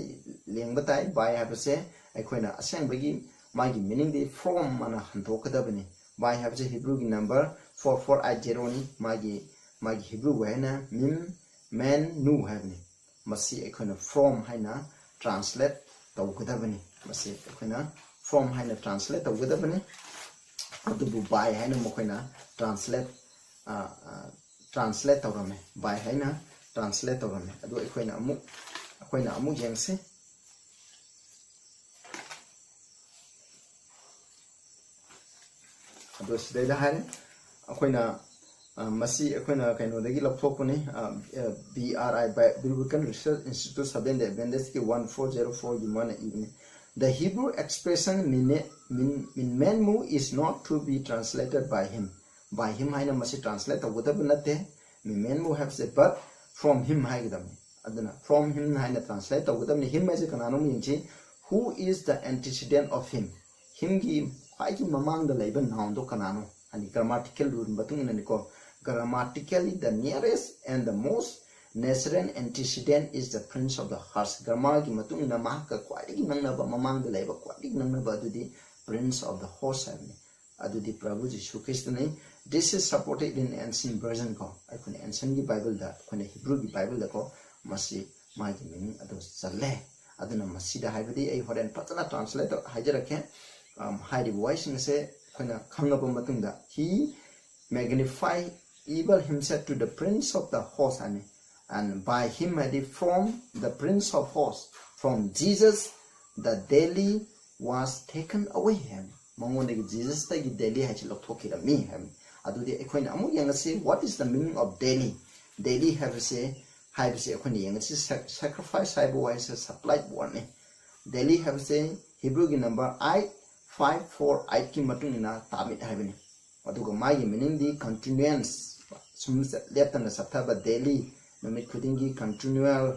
ꯂꯦꯡꯕ ꯇꯥꯏ꯫ "By" ꯍꯥꯏꯕꯁꯦ ꯑꯩꯈꯣꯏꯅ ꯑꯁꯦꯡꯕꯒꯤ ꯃꯥꯒꯤ meaningꯗꯤ "from" ꯑꯅ ꯍꯟꯗꯣꯛꯀꯗꯕꯅꯤ꯫ "By" ꯍꯥꯏꯕꯁꯦ ꯍꯤꯕ꯭ꯔꯨꯒꯤ ꯅꯝꯕꯔ ꯐꯣꯔ ꯐꯣꯔ ꯑꯩꯠ ꯖꯦꯔꯣꯅꯤ꯫ ꯃꯥꯒꯤ, ꯃꯥꯒꯤ ꯍꯤꯕ꯭ꯔꯨ ꯋꯥꯍꯩꯅ "mim men nu" ꯍꯥꯏꯕꯅꯤ꯫ ꯃꯁꯤ ꯑꯩꯈꯣꯏꯅ "from" ꯍꯥꯏꯅ translate ꯇꯧꯒꯗꯕꯅꯤ꯫ ꯃꯁꯤ ꯑꯩꯈꯣꯏꯅ "from" ꯍꯥꯏꯅ translate ꯇꯧꯒꯗꯕꯅꯤ꯫ ꯑꯗꯨꯕꯨ "by" ꯍꯥꯏꯅ ꯃꯈꯣꯏꯅ translate, ꯑ, ꯑ, translate ꯇꯧꯔꯝꯃꯦ꯫ "By" ꯍꯥꯏꯅ translate ꯇꯧꯔꯝꯃꯦ꯫ ꯑꯗꯨ ꯑꯩꯈꯣꯏꯅ ꯑꯃꯨꯛ, ꯑꯩꯈꯣꯏꯅ ꯑꯃꯨꯛ ꯌꯦꯡꯁꯤ꯫ ꯑꯗꯣ ꯁꯤꯗꯩꯗ ꯍꯥꯏꯔꯦ, ꯑꯩꯈꯣꯏꯅ, ꯑ, ꯃꯁꯤ ꯑꯩꯈꯣꯏꯅ ꯀꯩꯅꯣꯗꯒꯤ ꯂꯧꯊꯣꯛꯄꯅꯤ, ꯑ, ꯑ, B R I, Biblical Research Institute, Seventh Day Adventistꯀꯤ ꯋꯥꯟ ꯐꯣꯔ ꯖꯦꯔꯣ ꯐꯣꯔꯒꯤ ꯃꯥꯅ ꯏꯕꯅꯤ꯫ "The Hebrew expression mine-, min-, minmenmu is not to be translated by him." "By him" ꯍꯥꯏꯅ ꯃꯁꯤ translate ꯇꯧꯒꯗꯕ ꯅꯠꯇꯦ꯫ "Minmenmu" ꯍꯥꯏꯕꯁꯦ "but from him" ꯍꯥꯏꯒꯗꯕꯅꯤ꯫ ꯑꯗꯨꯅ "from him" ꯍꯥꯏꯅ translate ꯇꯧꯒꯗꯕꯅꯤ꯫ "Him" ꯍꯥꯏꯁꯦ ꯀꯅꯥꯅꯣ ꯑꯃꯨꯛ ꯌꯦꯡꯁꯤ꯫ "Who is the antecedent of him?" "Him"ꯒꯤ ꯈ꯭ꯋꯥꯏꯒꯤ ꯃꯃꯥꯡꯗ ꯂꯩꯕ nounꯗꯣ ꯀꯅꯥꯅꯣ? ꯍꯥꯏꯗꯤ grammatical rule ꯃꯇꯨꯡ ꯏꯟꯅꯅꯤꯀꯣ꯫ "Grammatically, the nearest and the most nascent antecedent is the Prince of the Hearts." Grammarꯒꯤ ꯃꯇꯨꯡ ꯏꯟꯅ ꯃꯍꯥꯛꯀ ꯈ꯭ꯋꯥꯏꯗꯒꯤ ꯅꯛꯅꯕ, ꯃꯃꯥꯡꯗ ꯂꯩꯕ ꯈ꯭ꯋꯥꯏꯗꯒꯤ ꯅꯛꯅꯕ ꯑꯗꯨꯗꯤ Prince of the Host ꯍꯥꯏꯕꯅꯤ꯫ ꯑꯗꯨꯗꯤ ꯄ꯭ꯔꯚꯨ ꯖꯤꯁꯨ ꯈ꯭ꯔꯤꯁꯇꯅꯤ꯫ This is supported in ancient version ꯀꯣ꯫ ꯑꯩꯈꯣꯏ ꯑꯦꯟꯁꯟꯒꯤ ꯕꯥꯏꯕꯜꯗ, ꯑꯩꯈꯣꯏꯅ ꯍꯤꯕ꯭ꯔꯨꯒꯤ ꯕꯥꯏꯕꯜꯗꯀꯣ, ꯃꯁꯤ ꯃꯥꯒꯤ ꯃꯤꯅꯤꯡ ꯑꯗꯨ ꯆꯜꯂꯦ꯫ ꯑꯗꯨꯅ ꯃꯁꯤꯗ ꯍꯥꯏꯕꯗꯤ ꯑꯩ ꯍꯣꯔꯦꯟ ꯐꯖꯅ ꯇ꯭ꯔꯥꯟꯁꯂꯦꯠ ꯍꯥꯏꯖꯔꯛꯀꯦ꯫ ꯑꯝ, ꯍꯥꯏꯔꯤꯕ ꯋꯥꯍꯩꯁꯤꯡ ꯑꯁꯦ ꯑꯩꯈꯣꯏꯅ ꯈꯪꯉꯕ ꯃꯇꯨꯡꯗ, "He magnify even himself to the prince of the host" ꯍꯥꯏꯅꯤ꯫ "And by him" ꯍꯥꯏꯗꯤ from the prince of host, "from Jesus the daily was taken away" ꯍꯥꯏꯕꯅꯤ꯫ ꯃꯉꯣꯟꯗꯒꯤ, ꯖꯤꯖꯁꯇꯒꯤ ꯗꯦꯂꯤ ꯍꯥꯏꯁꯤ ꯂꯧꯊꯣꯛꯈꯤꯔꯝꯃꯤ ꯍꯥꯏꯕꯅꯤ꯫ ꯑꯗꯨꯗꯤ ꯑꯩꯈꯣꯏꯅ ꯑꯃꯨꯛ ꯌꯦꯡꯉꯁꯤ, what is the meaning of daily? Daily ꯍꯥꯏꯕꯁꯦ, ꯍꯥꯏꯕꯁꯦ ꯑꯩꯈꯣꯏꯅ ꯌꯦꯡꯉꯁꯤ, ꯁꯦ-, ꯁꯦꯀ꯭ꯔꯤꯐꯥꯏꯁ ꯍꯥꯏꯕ ꯋꯥꯍꯩꯁꯦ ꯁꯄ꯭ꯂꯥꯏꯠ ꯋꯥꯔꯗꯅꯤ꯫ ꯗꯦꯂꯤ ꯍꯥꯏꯕꯁꯦ ꯍꯤꯕ꯭ꯔꯨꯒꯤ ꯅꯝꯕꯔ ꯑꯩꯠ ꯐꯥꯏꯚ ꯐꯣꯔ ꯑꯩꯠꯀꯤ ꯃꯇꯨꯡ ꯏꯟꯅ ꯇꯥꯃꯤꯠ ꯍꯥꯏꯕꯅꯤ꯫ ꯑꯗꯨꯒ ꯃꯥꯒꯤ ꯃꯤꯅꯤꯡꯗꯤ ꯀꯟꯇꯤꯅ꯭ꯌꯨꯑꯦꯟꯁ, ꯁꯨꯝ ꯆ-, ꯂꯦꯞꯇꯅ ꯆꯠꯊꯕ, ꯗꯦꯂꯤ, ꯅꯨꯃꯤꯠ ꯈꯨꯗꯤꯡꯒꯤ, ꯀꯟꯇꯤꯅ꯭ꯌꯨꯑꯦꯜ,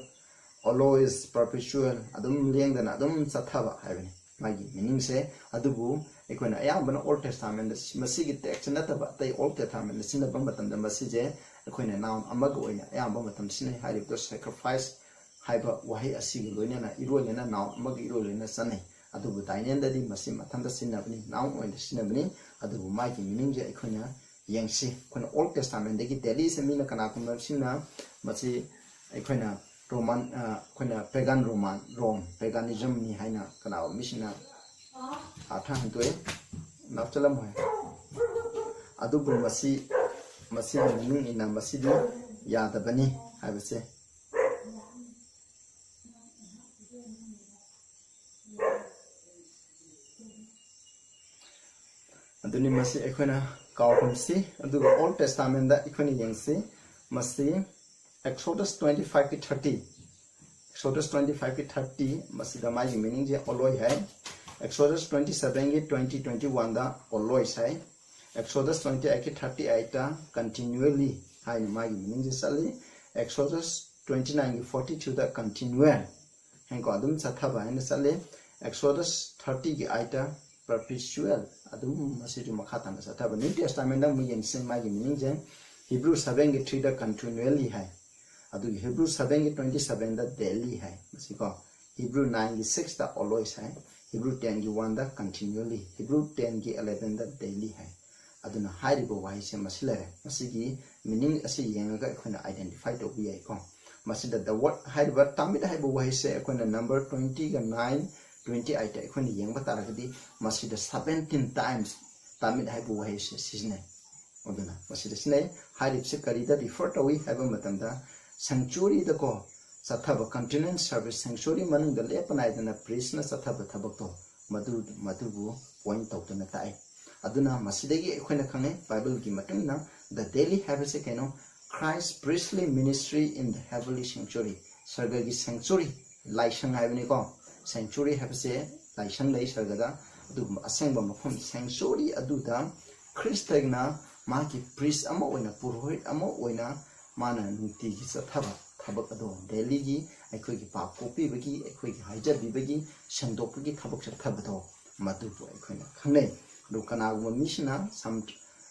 ꯑꯣꯜꯋꯦꯁ, ꯄꯔꯄꯦꯆꯨꯑꯦꯜ, ꯑꯗꯨꯝ ꯂꯦꯡꯗꯅ ꯑꯗꯨꯝ ꯆꯠꯊꯕ ꯍꯥꯏꯕꯅꯤ ꯃꯥꯒꯤ ꯃꯤꯅꯤꯡꯁꯦ꯫ ꯑꯗꯨꯕꯨ ꯑꯩꯈꯣꯏꯅ ꯑꯌꯥꯝꯕꯅ ꯑꯣꯜ ꯇꯦꯁꯇꯥꯃꯦꯟꯗ ꯁꯤ-, ꯃꯁꯤꯒꯤ ꯇꯦꯛꯁ ꯅꯠꯇꯕ ꯑꯇꯩ ꯑꯣꯜ ꯇꯦꯁꯇꯥꯃꯦꯟꯗ ꯁꯤꯖꯤꯟꯅꯕ ꯃꯇꯝꯗ ꯃꯁꯤꯁꯦ ꯑꯩꯈꯣꯏꯅ ꯅꯥꯎꯟ ꯑꯃꯒ ꯑꯣꯏꯅ ꯑꯌꯥꯝꯕ ꯃꯇꯝ ꯁꯤꯖꯤꯟꯅꯩ꯫ ꯍꯥꯏꯔꯤꯕꯗꯣ ꯁꯦꯀ꯭ꯔꯤꯐꯥꯏꯁ ꯍꯥꯏꯕ ꯋꯥꯍꯩ ꯑꯁꯤꯒ ꯂꯣꯏꯅꯅ, ꯏꯔꯣꯏꯅꯅ ꯅꯥꯎꯟ ꯑꯃꯒ ꯏꯔꯣꯏ ꯂꯣꯏꯅꯅ ꯆꯠꯅꯩ꯫ ꯑꯗꯨꯕꯨ ꯗꯥꯏꯅꯦꯟꯗꯗꯤ ꯃꯁꯤ ꯃꯊꯟꯇ ꯁꯤꯖꯤꯟꯅꯕꯅꯤ, ꯅꯥꯎꯟ ꯑꯣꯏꯅ ꯁꯤꯖꯤꯟꯅꯕꯅꯤ꯫ ꯑꯗꯨꯕꯨ ꯃꯥꯒꯤ ꯃꯤꯅꯤꯡꯁꯦ ꯑꯩꯈꯣꯏꯅ ꯌꯦꯡꯁꯤ꯫ ꯑꯩꯈꯣꯏꯅ ꯑꯣꯜ ꯇꯦꯁꯇꯥꯃꯦꯟꯗꯒꯤ ꯗꯦꯂꯤꯁꯦ ꯃꯤꯅ ꯀꯅꯥꯒꯨꯝꯕ ꯑꯃꯁꯤꯅ ꯃꯁꯤ ꯑꯩꯈꯣꯏꯅ ꯔꯣꯃꯥꯟ, ꯑ, ꯑꯩꯈꯣꯏꯅ ꯄꯦꯒꯥꯟ ꯔꯣꯃꯥꯟ, ꯔꯣꯝ, ꯄꯦꯒꯥꯅꯤꯖꯝꯅꯤ ꯍꯥꯏꯅ ꯀꯅꯥꯒꯨꯝꯕ ꯃꯤꯁꯤꯡꯅ ꯑꯥꯔꯊ ꯍꯟꯗꯣꯛꯑꯦ, ꯅꯥꯞꯆꯜꯂꯝꯃꯣꯏ꯫ ꯑꯗꯨꯕꯨ ꯃꯁꯤ, ꯃꯁꯤꯒꯤ ꯃꯅꯨꯡ ꯏꯟꯅ ꯃꯁꯤꯗꯤ ꯌꯥꯗꯕꯅꯤ ꯍꯥꯏꯕꯁꯦ꯫ ꯑꯗꯨꯅꯤ ꯃꯁꯤ ꯑꯩꯈꯣꯏꯅ ꯀꯥꯎꯒꯨꯝꯁꯤ꯫ ꯑꯗꯨꯒ ꯑꯣꯜ ꯇꯦꯁꯇꯥꯃꯦꯟꯗ ꯑꯩꯈꯣꯏꯅ ꯌꯦꯡꯁꯤ, ꯃꯁꯤ ꯑꯦꯛꯁꯣꯗꯁ ꯇ꯭ꯋꯦꯟꯇꯤ ꯐꯥꯏꯚꯀꯤ ꯊꯥꯔꯇꯤ, ꯑꯦꯛꯁꯣꯗꯁ ꯇ꯭ꯋꯦꯟꯇꯤ ꯐꯥꯏꯚꯀꯤ ꯊꯥꯔꯇꯤ, ꯃꯁꯤꯗ ꯃꯥꯒꯤ ꯃꯤꯅꯤꯡꯁꯦ ꯑꯣꯜꯋꯦꯁ ꯍꯥꯏ꯫ ꯑꯦꯛꯁꯣꯗꯁ ꯇ꯭ꯋꯦꯟꯇꯤ ꯁꯚꯦꯟꯒꯤ ꯇ꯭ꯋꯦꯟꯇꯤ, ꯇ꯭ꯋꯦꯟꯇꯤ ꯋꯥꯟꯗ ꯑꯣꯜꯋꯦꯁ ꯍꯥꯏ꯫ ꯑꯦꯛꯁꯣꯗꯁ ꯇ꯭ꯋꯦꯟꯇꯤ ꯑꯩꯠꯀꯤ ꯊꯥꯔꯇꯤ ꯑꯩꯠꯇ ꯀꯟꯇꯤꯅ꯭ꯌꯨꯑꯦꯂꯤ ꯍꯥꯏꯅ ꯃꯥꯒꯤ ꯃꯤꯅꯤꯡꯁꯦ ꯆꯠꯂꯤ꯫ ꯑꯦꯛꯁꯣꯗꯁ ꯇ꯭ꯋꯦꯟꯇꯤ ꯅꯥꯏꯟꯒꯤ ꯐꯣꯔꯇꯤ ꯇꯨꯗ ꯀꯟꯇꯤꯅ꯭ꯌꯨꯑꯦꯜ ꯍꯥꯏꯅꯀꯣ, ꯑꯗꯨꯝ ꯆꯠꯊꯕ ꯍꯥꯏꯅ ꯆꯠꯂꯤ꯫ ꯑꯦꯛꯁꯣꯗꯁ ꯊꯥꯔꯇꯤꯒꯤ ꯑꯩꯠꯇ ꯄꯔꯄꯤꯆꯨꯑꯦꯜ, ꯑꯗꯨꯝ ꯃꯁꯤꯁꯨ ꯃꯈꯥ ꯇꯥꯅ ꯆꯠꯊꯕ꯫ ꯅ꯭ꯌꯨ ꯇꯦꯁꯇꯥꯃꯦꯟꯗ ꯑꯃꯨꯛ ꯌꯦꯡꯁꯤ ꯃꯥꯒꯤ ꯃꯤꯅꯤꯡꯁꯦ꯫ ꯍꯤꯕ꯭ꯔꯨ ꯁꯚꯦꯟꯒꯤ ꯊ꯭ꯔꯤꯗ ꯀꯟꯇꯤꯅ꯭ꯌꯨꯑꯦꯂꯤ ꯍꯥꯏ꯫ ꯑꯗꯨꯒꯤ ꯍꯤꯕ꯭ꯔꯨ ꯁꯚꯦꯟꯒꯤ ꯇ꯭ꯋꯦꯟꯇꯤ ꯁꯚꯦꯟꯗ ꯗꯦꯂꯤ ꯍꯥꯏ꯫ ꯃꯁꯤꯀꯣ, ꯍꯤꯕ꯭ꯔꯨ ꯅꯥꯏꯟꯒꯤ ꯁꯤꯛꯁꯇ ꯑꯣꯜꯋꯦꯁ ꯍꯥꯏ꯫ ꯍꯤꯕ꯭ꯔꯨ ꯇꯦꯟꯒꯤ ꯋꯥꯟꯗ ꯀꯟꯇꯤꯅ꯭ꯌꯨꯑꯦꯂꯤ꯫ ꯍꯤꯕ꯭ꯔꯨ ꯇꯦꯟꯒꯤ ꯑꯦꯂꯦꯚꯦꯟꯗ ꯗꯦꯂꯤ ꯍꯥꯏ꯫ ꯑꯗꯨꯅ ꯍꯥꯏꯔꯤꯕ ꯋꯥꯍꯩꯁꯦ ꯃꯁꯤ ꯂꯩꯔꯦ꯫ ꯃꯁꯤꯒꯤ meaning ꯑꯁꯤ ꯌꯦꯡꯉꯒ ꯑꯩꯈꯣꯏꯅ identify ꯇꯧꯕ ꯌꯥꯏꯀꯣ꯫ ꯃꯁꯤꯗ the word ꯍꯥꯏꯔꯤꯕ ꯇꯥꯃꯤꯠ ꯍꯥꯏꯕ ꯋꯥꯍꯩꯁꯦ ꯑꯩꯈꯣꯏꯅ number twenty ꯒ nine, twenty eight ꯑꯩꯈꯣꯏꯅ ꯌꯦꯡꯕ ꯇꯥꯔꯒꯗꯤ ꯃꯁꯤꯗ seventeen times ꯇꯥꯃꯤꯠ ꯍꯥꯏꯕ ꯋꯥꯍꯩꯁꯦ ꯁꯤꯖꯤꯟꯅꯩ꯫ ꯑꯗꯨꯅ ꯃꯁꯤꯗ ꯁꯤꯖꯤꯟꯅꯩ꯫ ꯍꯥꯏꯔꯤꯕꯁꯤ ꯀꯔꯤꯗ refer ꯇꯧꯏ ꯍꯥꯏꯕ ꯃꯇꯝꯗ sanctuaryꯗꯀꯣ ꯆꯠꯊꯕ, continuous service, sanctuary ꯃꯅꯨꯡꯗ ꯂꯦꯞꯄ ꯅꯥꯏꯗꯅ priestꯅ ꯆꯠꯊꯕ ꯊꯕꯛꯇꯣ ꯃꯗꯨ, ꯃꯗꯨꯕꯨ point ꯇꯧꯗꯨꯅ ꯇꯥꯛꯏ꯫ ꯑꯗꯨꯅ ꯃꯁꯤꯗꯒꯤ ꯑꯩꯈꯣꯏꯅ ꯈꯪꯉꯦ, Bibleꯒꯤ ꯃꯇꯨꯡ ꯏꯟꯅ the daily ꯍꯥꯏꯕꯁꯦ ꯀꯩꯅꯣ? Christ priestly ministry in the heavenly sanctuary꯫ ꯁꯔꯒꯒꯤ sanctuary, ꯂꯥꯏꯁꯪ ꯍꯥꯏꯕꯅꯤꯀꯣ꯫ Sanctuary ꯍꯥꯏꯕꯁꯦ ꯂꯥꯏꯁꯪ ꯂꯩ ꯁꯔꯒꯗ, ꯑꯗꯨꯒꯨꯝꯕ ꯑꯁꯦꯡꯕ ꯃꯐꯝ sanctuary ꯑꯗꯨꯗ ꯈ꯭ꯔꯤꯁꯇꯅ ꯃꯥꯒꯤ priest ꯑꯃ ꯑꯣꯏꯅ, ꯄꯨꯔꯣꯍꯤꯠ ꯑꯃ ꯑꯣꯏꯅ ꯃꯥꯅ ꯅꯨꯡꯇꯤꯒꯤ ꯆꯠꯊꯕ ꯊꯕꯛ ꯑꯗꯣ, dailyꯒꯤ ꯑꯩꯈꯣꯏꯒꯤ ꯄꯥꯞ ꯀꯣꯛꯄꯤꯕꯒꯤ, ꯑꯩꯈꯣꯏꯒꯤ ꯍꯥꯏꯖꯕꯤꯕꯒꯤ, ꯁꯦꯡꯗꯣꯛꯄꯒꯤ ꯊꯕꯛ ꯆꯠꯊꯕꯗꯣ, ꯃꯗꯨꯕꯨ ꯑꯩꯈꯣꯏꯅ ꯈꯪꯅꯩ꯫ ꯑꯗꯨ ꯀꯅꯥꯒꯨꯝꯕ ꯃꯤꯁꯤꯅ some,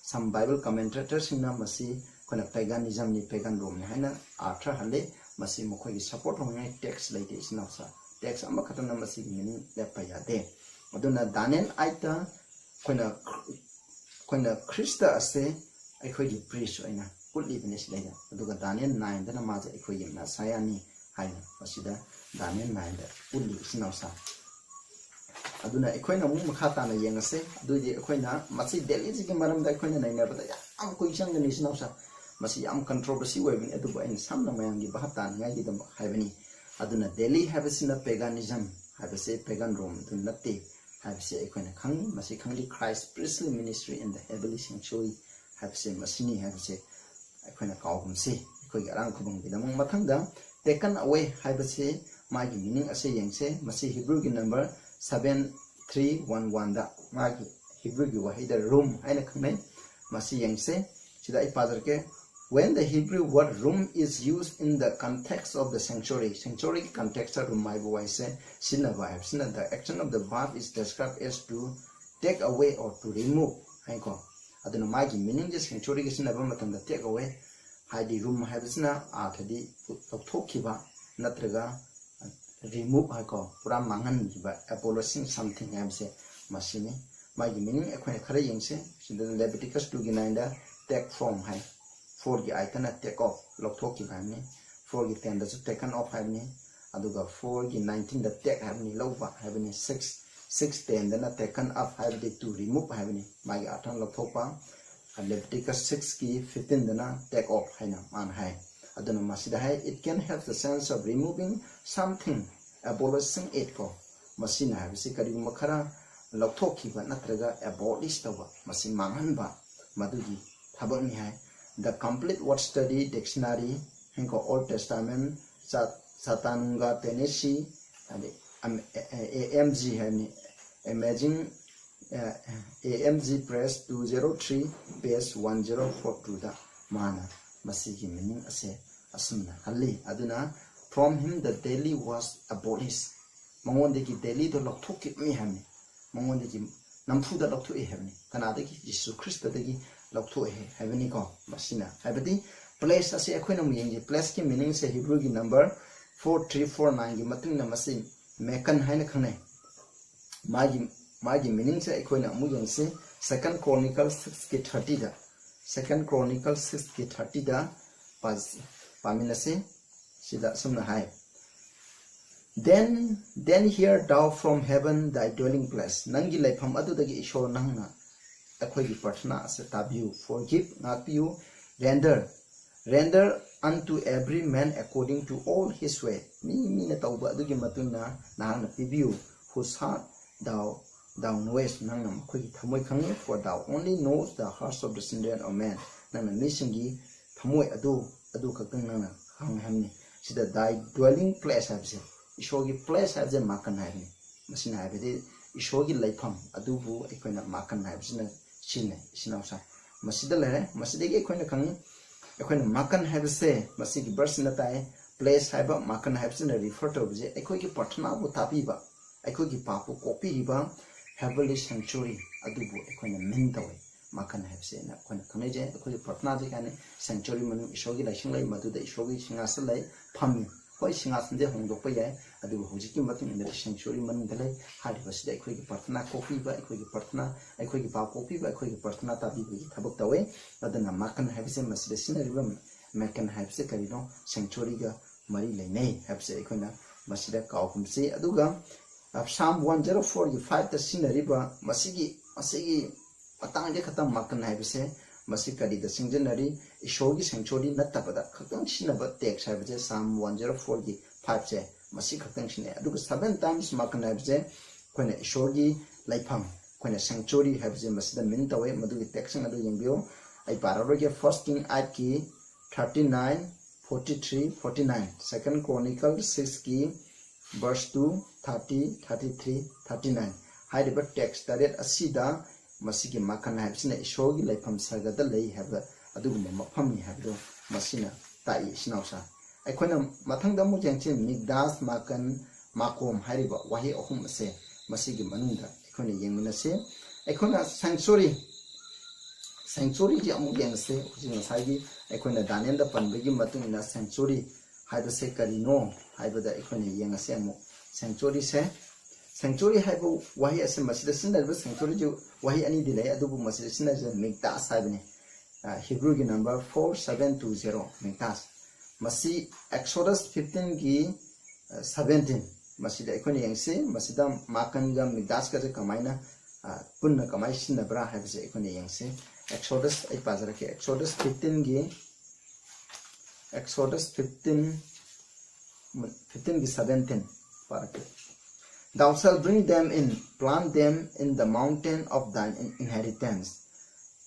some Bible commentatorꯁꯤꯡꯅ ꯃꯁꯤ ꯑꯩꯈꯣꯏꯅ paganismꯅꯤ, pagan Romeꯅꯤ ꯍꯥꯏꯅ ꯑꯥꯔꯊ ꯍꯜꯂꯤ꯫ ꯃꯁꯤ ꯃꯈꯣꯏꯒꯤ support ꯇꯧꯅꯤꯡꯉꯥꯏ text ꯂꯩꯇꯦ, ꯏꯆꯤꯟ ꯏꯅꯥꯎꯁꯥ꯫ Text ꯑꯃꯈꯛꯇꯅ ꯃꯁꯤꯒꯤ meaning ꯂꯦꯞꯄ ꯌꯥꯗꯦ꯫ ꯑꯗꯨꯅ Daniel eightꯇ ꯑꯩꯈꯣꯏꯅ, ꯑꯩꯈꯣꯏꯅ ꯈ꯭ꯔꯤꯁꯇ ꯑꯁꯦ ꯑꯩꯈꯣꯏꯒꯤ priest ꯑꯣꯏꯅ ꯎꯠꯂꯤꯕꯅꯤ ꯁꯤꯗꯩꯗ꯫ ꯑꯗꯨꯒ Daniel nineꯗꯅ ꯃꯥꯁꯦ ꯑꯩꯈꯣꯏꯒꯤ Messiahꯅꯤ ꯍꯥꯏꯅ ꯃꯁꯤꯗ Daniel nineꯗ ꯎꯠꯂꯤ, ꯏꯆꯤꯟ ꯏꯅꯥꯎꯁꯥ꯫ ꯑꯗꯨꯅ ꯑꯩꯈꯣꯏꯅ ꯑꯃꯨꯛ ꯃꯈꯥ ꯇꯥꯅ ꯌꯦꯡꯉꯁꯦ꯫ ꯑꯗꯨꯏꯗꯤ ꯑꯩꯈꯣꯏꯅ ꯃꯁꯤ dailyꯁꯤꯒꯤ ꯃꯔꯝꯗ ꯑꯩꯈꯣꯏꯅ ꯅꯩꯅꯕꯗ ꯌꯥꯝ ꯀꯨꯏ ꯆꯪꯒꯅꯤ, ꯏꯆꯤꯟ ꯏꯅꯥꯎꯁꯥ꯫ ꯃꯁꯤ ꯌꯥꯝ controversy ꯑꯣꯏꯕꯅꯤ, ꯑꯗꯨꯕꯨ ꯑꯩꯅ ꯁꯝꯅ ꯃꯌꯥꯝꯒꯤ ꯚꯥꯞ ꯇꯥꯅꯤꯡꯉꯥꯏꯒꯤꯗꯃꯛ ꯍꯥꯏꯕꯅꯤ꯫ ꯑꯗꯨꯅ daily ꯍꯥꯏꯕꯁꯤꯅ paganism ꯍꯥꯏꯕꯁꯦ pagan Romeꯗꯨ ꯅꯠꯇꯦ ꯍꯥꯏꯕꯁꯦ ꯑꯩꯈꯣꯏꯅ ꯈꯪꯉꯤ꯫ ꯃꯁꯤ ꯈꯪꯂꯤ, Christ priestly ministry in the heavenly sanctuary ꯍꯥꯏꯕꯁꯦ ꯃꯁꯤꯅꯤ ꯍꯥꯏꯕꯁꯦ ꯑꯩꯈꯣꯏꯅ ꯀꯥꯎꯒꯨꯝꯁꯤ꯫ ꯑꯩꯈꯣꯏꯒꯤ ꯑꯔꯥꯡ ꯈꯨꯕꯝꯒꯤꯗꯃꯛ꯫ ꯃꯊꯪꯗ taken away ꯍꯥꯏꯕꯁꯤ ꯃꯥꯒꯤ meaning ꯑꯁꯤ ꯌꯦꯡꯁꯦ꯫ ꯃꯁꯤ Hebrewꯒꯤ number seven three one oneꯗ ꯃꯥꯒꯤ Hebrewꯒꯤ ꯋꯥꯍꯩꯗ room ꯍꯥꯏꯅ ꯈꯪꯅꯩ꯫ ꯃꯁꯤ ꯌꯦꯡꯁꯦ꯫ ꯁꯤꯗ ꯑꯩ ꯄꯥꯖꯔꯛꯀꯦ꯫ When the Hebrew word room is used in the context of the sanctuary, sanctuaryꯒꯤ contextꯇ room ꯍꯥꯏꯕ ꯋꯥꯍꯩꯁꯦ ꯁꯤꯖꯤꯟꯅꯕ ꯍꯥꯏꯕꯁꯤꯅ the action of the verb is described as to take away or to remove ꯍꯥꯏꯀꯣ꯫ ꯑꯗꯨꯅ ꯃꯥꯒꯤ meaningꯁꯦ sanctuaryꯒꯤ ꯁꯤꯖꯤꯟꯅꯕ ꯃꯇꯝꯗ take away ꯍꯥꯏꯗꯤ room ꯍꯥꯏꯕꯁꯤꯅ ꯑꯥꯔꯊꯗꯤ ꯂꯧꯊꯣꯛꯈꯤꯕ ꯅꯠꯇ꯭ꯔꯒ remove ꯍꯥꯏꯀꯣ, ꯄꯨꯔꯥ ꯃꯥꯡꯍꯟꯈꯤꯕ, abolishing something ꯍꯥꯏꯕꯁꯦ ꯃꯁꯤꯅꯤ꯫ ꯃꯥꯒꯤ meaning ꯑꯩꯈꯣꯏꯅ ꯈꯔ ꯌꯦꯡꯁꯦ꯫ ꯁꯤꯗ Leviticus two ꯒꯤ nine the take from high, four ꯒꯤ eight ꯇꯅ take off, ꯂꯧꯊꯣꯛꯈꯤꯕ ꯍꯥꯏꯕꯅꯤ, four ꯒꯤ ten ꯗꯁꯨ taken off ꯍꯥꯏꯕꯅꯤ, ꯑꯗꯨꯒ four ꯒꯤ nineteen ꯗ take ꯍꯥꯏꯕꯅꯤ, ꯂꯧꯕ ꯍꯥꯏꯕꯅꯤ, six, six ten ꯗꯅ taken up ꯍꯥꯏꯕꯗꯤ to remove ꯍꯥꯏꯕꯅꯤ, ꯃꯥꯒꯤ ꯑꯥꯔꯊꯅ ꯂꯧꯊꯣꯛꯄ꯫ Leviticus six ꯀꯤ fifteen ꯗꯅ take off ꯍꯥꯏꯅ ꯃꯥꯅ ꯍꯥꯏ꯫ ꯑꯗꯨꯅ ꯃꯁꯤꯗ ꯍꯥꯏ, it can have the sense of removing something, abolishing it ꯀꯣ꯫ ꯃꯁꯤꯅ ꯍꯥꯏꯕꯁꯤ ꯀꯔꯤꯒꯨꯝꯕ ꯈꯔ ꯂꯧꯊꯣꯛꯈꯤꯕ ꯅꯠꯇ꯭ꯔꯒ abolish ꯇꯧꯕ, ꯃꯁꯤ ꯃꯥꯡꯍꯟꯕ, ꯃꯗꯨꯒꯤ ꯊꯕꯛꯅꯤ ꯍꯥꯏ꯫ The Complete Word Study Dictionary ꯀꯣ, Old Testament, Cha-, Chattanooga, Tennessee, ꯑꯗꯩ ꯑꯝ-, ꯑꯦ-, ꯑꯦ-, A M G ꯍꯥꯏꯕꯅꯤ, Amazing, A, A M G Press two zero three, page one zero four two ꯗ ꯃꯥꯅ ꯃꯁꯤꯒꯤ meaning ꯑꯁꯦ ꯑꯁꯨꯝꯅ ꯍꯜꯂꯤ꯫ ꯑꯗꯨꯅ, from him the daily was abolished, ꯃꯉꯣꯟꯗꯒꯤ dailyꯗꯣ ꯂꯧꯊꯣꯛꯈꯤꯕꯅꯤ ꯍꯥꯏꯕꯅꯤ, ꯃꯉꯣꯟꯗꯒꯤ ꯅꯝꯐꯨꯗ ꯂꯧꯊꯣꯛꯑꯦ ꯍꯥꯏꯕꯅꯤ꯫ ꯀꯅꯥꯗꯒꯤ? ꯖꯤꯁꯨ ꯈ꯭ꯔꯤꯁꯇꯗꯒꯤ ꯂꯧꯊꯣꯛꯑꯦ ꯍꯥꯏꯕꯅꯤꯀꯣ꯫ ꯃꯁꯤꯅ ꯍꯥꯏꯕꯗꯤ place ꯑꯁꯤ ꯑꯩꯈꯣꯏꯅ ꯑꯃꯨꯛ ꯌꯦꯡꯁꯤ꯫ Placeꯀꯤ meaningꯁꯦ Hebrewꯒꯤ number four three four nineꯒꯤ ꯃꯇꯨꯡ ꯏꯟꯅ ꯃꯁꯤ Makan ꯍꯥꯏꯅ ꯈꯪꯅꯩ꯫ ꯃꯥꯒꯤ, ꯃꯥꯒꯤ meaningꯁꯦ ꯑꯩꯈꯣꯏꯅ ꯑꯃꯨꯛ ꯌꯦꯡꯁꯤ꯫ Second Chronicle sixꯀꯤ thirtyꯗ, Second Chronicle sixꯀꯤ thirtyꯗ ꯄꯥ-, ꯄꯥꯃꯤꯟꯅꯁꯤ꯫ ꯁꯤꯗ ꯑꯁꯨꯝꯅ ꯍꯥꯏ, Then, then hear thou from heaven thy dwelling place. ꯅꯪꯒꯤ ꯂꯩꯐꯝ ꯑꯗꯨꯗꯒꯤ ꯏꯁꯣꯔ ꯅꯪꯅ ꯑꯩꯈꯣꯏꯒꯤ ꯄ꯭ꯔꯊꯅꯥ ꯑꯁꯤ ꯇꯥꯕꯤꯌꯨ꯫ Forgive, ꯉꯥꯛꯄꯤꯌꯨ꯫ Render, render unto every man according to all his way. ꯃꯤ ꯃꯤꯅ ꯇꯧꯕ ꯑꯗꯨꯒꯤ ꯃꯇꯨꯡ ꯏꯟꯅ ꯅꯍꯥꯛꯅ ꯄꯤꯕꯤꯌꯨ꯫ Whose heart thou, thou knowest. ꯅꯪꯅ ꯃꯈꯣꯏꯒꯤ ꯊꯃꯣꯏ ꯈꯪꯉꯤ꯫ For thou only knows the hearts of the children of men. ꯅꯪꯅ ꯃꯤꯁꯤꯡꯒꯤ ꯊꯃꯣꯏ ꯑꯗꯨ, ꯑꯗꯨ ꯈꯛꯇꯪ ꯅꯪꯅ ꯈꯪꯉꯦ ꯍꯥꯏꯕꯅꯤ꯫ ꯁꯤꯗ thy dwelling place ꯍꯥꯏꯕꯁꯦ, ꯏꯁꯣꯔꯒꯤ place ꯍꯥꯏꯕꯁꯦ Makan ꯍꯥꯏꯕꯅꯤ꯫ ꯃꯁꯤꯅ ꯍꯥꯏꯕꯗꯤ ꯏꯁꯣꯔꯒꯤ ꯂꯩꯐꯝ ꯑꯗꯨꯕꯨ ꯑꯩꯈꯣꯏꯅ Makan ꯍꯥꯏꯕꯁꯤꯅ ꯁꯤꯖꯤꯟꯅꯩ, ꯏꯆꯤꯟ ꯏꯅꯥꯎꯁꯥ꯫ ꯃꯁꯤꯗ ꯂꯩꯔꯦ꯫ ꯃꯁꯤꯗꯒꯤ ꯑꯩꯈꯣꯏꯅ ꯈꯪꯉꯤ, ꯑꯩꯈꯣꯏꯅ Makan ꯍꯥꯏꯕꯁꯦ, ꯃꯁꯤꯒꯤ verseꯁꯤꯅ ꯇꯥꯛꯑꯦ, place ꯍꯥꯏꯕ, Makan ꯍꯥꯏꯕꯁꯤꯅ refer ꯇꯧꯕꯁꯦ ꯑꯩꯈꯣꯏꯒꯤ ꯄ꯭ꯔꯊꯅꯥꯕꯨ ꯇꯥꯕꯤꯕ, ꯑꯩꯈꯣꯏꯒꯤ ꯄꯥꯞꯄꯨ ꯀꯣꯛꯄꯤꯔꯤꯕ heavenly sanctuary ꯑꯗꯨꯕꯨ ꯑꯩꯈꯣꯏꯅ mean ꯇꯧꯋꯦ꯫ Makan ꯍꯥꯏꯕꯁꯦꯅ ꯑꯩꯈꯣꯏꯅ ꯈꯪꯅꯩꯁꯦ꯫ ꯑꯩꯈꯣꯏꯒꯤ ꯄ꯭ꯔꯊꯅꯥꯁꯦ ꯀꯩ ꯍꯥꯏꯅꯤ? Sanctuary ꯃꯅꯨꯡ ꯏꯁꯣꯔꯒꯤ ꯂꯥꯏꯁꯪ ꯂꯩ, ꯃꯗꯨꯗ ꯏꯁꯣꯔꯒꯤ ꯁꯤꯡꯍꯥꯁꯟ ꯂꯩ, ꯐꯝꯃꯤ꯫ ꯍꯣꯏ, ꯁꯤꯡꯍꯥꯁꯟꯁꯦ ꯍꯣꯡꯗꯣꯛꯄ ꯌꯥꯏ, ꯑꯗꯨꯕꯨ ꯍꯧꯖꯤꯛꯀꯤ ꯃꯇꯨꯡ ꯏꯟꯅꯗꯤ sanctuary ꯃꯅꯨꯡꯗ ꯂꯩ꯫ ꯍꯥꯏꯔꯤꯕꯁꯤꯗ ꯑꯩꯈꯣꯏꯒꯤ ꯄ꯭ꯔꯊꯅꯥ ꯀꯣꯛꯄꯤꯕ, ꯑꯩꯈꯣꯏꯒꯤ ꯄ꯭ꯔꯊꯅꯥ, ꯑꯩꯈꯣꯏꯒꯤ ꯄꯥꯞ ꯀꯣꯛꯄꯤꯕ, ꯑꯩꯈꯣꯏꯒꯤ ꯄ꯭ꯔꯊꯅꯥ ꯇꯥꯕꯤꯕꯒꯤ ꯊꯕꯛ ꯇꯧꯋꯦ꯫ ꯑꯗꯨꯅ ꯃꯥꯀꯟ ꯍꯥꯏꯕꯁꯦ ꯃꯁꯤꯗ ꯁꯤꯖꯤꯟꯅꯔꯤꯕ ꯃꯥꯀꯟ ꯍꯥꯏꯕꯁꯦ ꯀꯔꯤꯅꯣ? Sanctuaryꯒ ꯃꯔꯤ ꯂꯩꯅꯩ ꯍꯥꯏꯕꯁꯦ ꯑꯩꯈꯣꯏꯅ ꯃꯁꯤꯗ ꯀꯥꯎꯒꯨꯝꯁꯤ꯫ ꯑꯗꯨꯒ, ꯑ, Psalm one zero fourꯒꯤ fiveꯇ ꯁꯤꯖꯤꯟꯅꯔꯤꯕ ꯃꯁꯤꯒꯤ, ꯃꯁꯤꯒꯤ ꯃꯇꯥꯡꯗ ꯈꯛꯇꯪ ꯃꯥꯀꯟ ꯍꯥꯏꯕꯁꯦ ꯃꯁꯤ ꯀꯔꯤꯗ ꯁꯤꯖꯤꯟꯅꯔꯤ? ꯏꯁꯣꯔꯒꯤ sanctuary ꯅꯠꯇꯕꯗ ꯈꯛꯇꯪ ꯁꯤꯖꯤꯟꯅꯕ text ꯍꯥꯏꯕꯁꯦ Psalm one zero fourꯒꯤ fiveꯁꯦ ꯃꯁꯤ ꯈꯛꯇꯪ ꯁꯤꯖꯤꯟꯅꯩ꯫ ꯑꯗꯨꯒ seven times ꯃꯥꯀꯟ ꯍꯥꯏꯕꯁꯦ ꯑꯩꯈꯣꯏꯅ ꯏꯁꯣꯔꯒꯤ ꯂꯩꯐꯝ, ꯑꯩꯈꯣꯏꯅ sanctuary ꯍꯥꯏꯕꯁꯦ ꯃꯁꯤꯗ mean ꯇꯧꯋꯦ꯫ ꯃꯗꯨꯒꯤ textꯁꯤꯡ ꯑꯗꯨ ꯌꯦꯡꯕꯤꯌꯨ꯫ ꯑꯩ ꯄꯥꯔꯔꯣꯏꯒꯦ꯫ First King eightꯀꯤ thirty nine, forty three, forty nine, Second Chronicle sixꯀꯤ verse two, thirty, thirty three, thirty nine ꯍꯥꯏꯔꯤꯕ text ꯇꯔꯦꯠ ꯑꯁꯤꯗ ꯃꯁꯤꯒꯤ ꯃꯥꯀꯟ ꯍꯥꯏꯕꯁꯤꯅ ꯏꯁꯣꯔꯒꯤ ꯂꯩꯐꯝ ꯁꯔꯒꯗ ꯂꯩ ꯍꯥꯏꯕ ꯑꯗꯨꯒꯨꯝꯕ ꯃꯐꯝꯅꯤ ꯍꯥꯏꯕꯗꯨ ꯃꯁꯤꯅ ꯇꯥꯛꯏ, ꯏꯆꯤꯟ ꯏꯅꯥꯎꯁꯥ꯫ ꯑꯩꯈꯣꯏꯅ ꯃꯊꯪꯗ ꯑꯃꯨꯛ ꯌꯦꯡꯁꯤ, ꯃꯤꯛꯗꯥꯁ, ꯃꯥꯀꯟ, ꯃꯥꯀꯣꯝ ꯍꯥꯏꯔꯤꯕ ꯋꯥꯍꯩ ꯑꯍꯨꯝ ꯑꯁꯦ ꯃꯁꯤꯒꯤ ꯃꯅꯨꯡꯗ ꯑꯩꯈꯣꯏꯅ ꯌꯦꯡꯃꯤꯟꯅꯁꯤ꯫ ꯑꯩꯈꯣꯏꯅ sanctuary, sanctuaryꯁꯤ ꯑꯃꯨꯛ ꯌꯦꯡꯉꯁꯤ꯫ ꯍꯧꯖꯤꯛ ꯉꯁꯥꯏꯒꯤ ꯑꯩꯈꯣꯏꯅ ꯗꯥꯅꯤꯌꯦꯜꯗ ꯄꯟꯕꯒꯤ ꯃꯇꯨꯡ ꯏꯟꯅ sanctuary ꯍꯥꯏꯕꯁꯦ ꯀꯔꯤꯅꯣ ꯍꯥꯏꯕꯗ ꯑꯩꯈꯣꯏꯅ ꯌꯦꯡꯉꯁꯤ ꯑꯃꯨꯛ꯫ Sanctuaryꯁꯦ, sanctuary ꯍꯥꯏꯕ ꯋꯥꯍꯩ ꯑꯁꯤ ꯃꯁꯤꯗ ꯁꯤꯖꯤꯟꯅꯔꯤꯕ sanctuaryꯁꯤ ꯋꯥꯍꯩ ꯑꯅꯤꯗꯤ ꯂꯩ, ꯑꯗꯨꯕꯨ ꯃꯁꯤꯗ ꯁꯤꯖꯤꯟꯅꯔꯤꯕ ꯃꯤꯛꯗꯥꯁ ꯍꯥꯏꯕꯅꯤ꯫ ꯑ, Hebrewꯒꯤ number four seven two zero, ꯃꯤꯛꯗꯥꯁ꯫ ꯃꯁꯤ Exodus fifteenꯒꯤ, ꯑ, seventeen꯫ ꯃꯁꯤꯗ ꯑꯩꯈꯣꯏꯅ ꯌꯦꯡꯁꯤ, ꯃꯁꯤꯗ ꯃꯥꯀꯟꯒ ꯃꯤꯛꯗꯥꯁꯀꯁꯦ ꯀꯃꯥꯏꯅ, ꯑ, ꯄꯨꯟꯅ ꯀꯃꯥꯏꯅ ꯁꯤꯖꯤꯟꯅꯕ꯭ꯔꯥ ꯍꯥꯏꯕꯁꯦ ꯑꯩꯈꯣꯏꯅ ꯌꯦꯡꯁꯤ꯫ Exodus, ꯑꯩ ꯄꯥꯖꯔꯛꯀꯦ, Exodus fifteenꯒꯤ, Exodus fifteen, fifteenꯒꯤ seventeen ꯄꯥꯔꯛꯀꯦ꯫ Thou shalt bring them in, plant them in the mountain of thine in-, inheritance,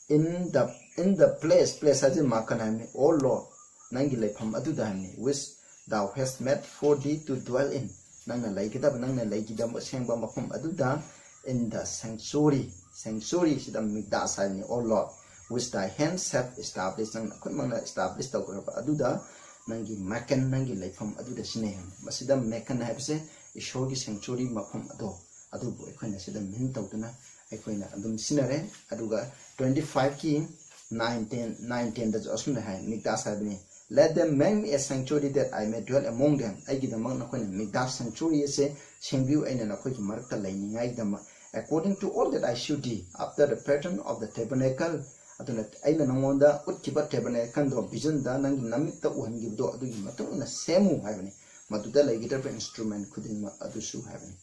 in the, in the place, place ꯍꯥꯏꯁꯦ ꯃꯥꯀꯟ ꯍꯥꯏꯕꯅꯤ, O Lord, ꯅꯪꯒꯤ ꯂꯩꯐꯝ ꯑꯗꯨꯗ ꯍꯥꯏꯕꯅꯤ, which thou hast made for thee to dwell in, ꯅꯪꯅ ꯂꯩꯒꯗꯕ, ꯅꯪꯅ ꯂꯩꯒꯗꯕ ꯑꯁꯦꯡꯕ ꯃꯐꯝ ꯑꯗꯨꯗ, in the sanctuary, sanctuaryꯁꯤꯗ ꯃꯤꯛꯗꯥꯁ ꯍꯥꯏꯕꯅꯤ, O Lord, which thy hands have established, ꯅꯪꯅ ꯈꯨꯠꯃꯛꯅ establish ꯇꯧꯈ꯭ꯔꯕ ꯑꯗꯨꯗ, ꯅꯪꯒꯤ ꯃꯥꯀꯟ, ꯅꯪꯒꯤ ꯂꯩꯐꯝ ꯑꯗꯨꯗ ꯁꯤꯖꯤꯟꯅꯩ ꯍꯥꯏꯕꯅꯤ꯫ ꯃꯁꯤꯗ ꯃꯥꯀꯟ ꯍꯥꯏꯕꯁꯦ ꯏꯁꯣꯔꯒꯤ sanctuary ꯃꯐꯝ ꯑꯗꯣ, ꯑꯗꯨꯕꯨ ꯑꯩꯈꯣꯏꯅ ꯁꯤꯗ mean ꯇꯧꯗꯨꯅ ꯑꯩꯈꯣꯏꯅ ꯑꯗꯨꯝ ꯁꯤꯖꯤꯟꯅꯔꯦ꯫ ꯑꯗꯨꯒ twenty fiveꯀꯤ nine ten, nine tenꯗꯁꯨ ꯑꯁꯨꯝꯅ ꯍꯥꯏ, ꯃꯤꯛꯗꯥꯁ ꯍꯥꯏꯕꯅꯤ, "Let them make me a sanctuary that I may dwell among them." ꯑꯩꯒꯤꯗꯃꯛ ꯅꯈꯣꯏꯅ ꯃꯤꯛꯗꯥꯁ sanctuary ꯑꯁꯦ ꯁꯦꯝꯕꯤꯌꯨ, ꯑꯩꯅ ꯅꯈꯣꯏꯒꯤ ꯃꯔꯛꯇ ꯂꯩꯅꯤꯡꯉꯥꯏꯒꯤꯗꯃꯛ꯫ "According to all that I shewed thee, after the pattern of the tabernacle." ꯑꯗꯨꯅ ꯑꯩꯅ ꯅꯉꯣꯟꯗ ꯎꯠꯈꯤꯕ tabernacle ꯗꯣ, vision ꯗ ꯅꯪꯒꯤ ꯅꯃꯤꯠꯇ ꯎꯍꯟꯈꯤꯕꯗꯣ, ꯑꯗꯨꯒꯤ ꯃꯇꯨꯡ ꯏꯟꯅ ꯁꯦꯝꯃꯨ ꯍꯥꯏꯕꯅꯤ꯫ ꯃꯗꯨꯗ ꯂꯩꯒꯗꯕ instrument ꯈꯨꯗꯤꯡꯃꯛ ꯑꯗꯨꯁꯨ ꯍꯥꯏꯕꯅꯤ꯫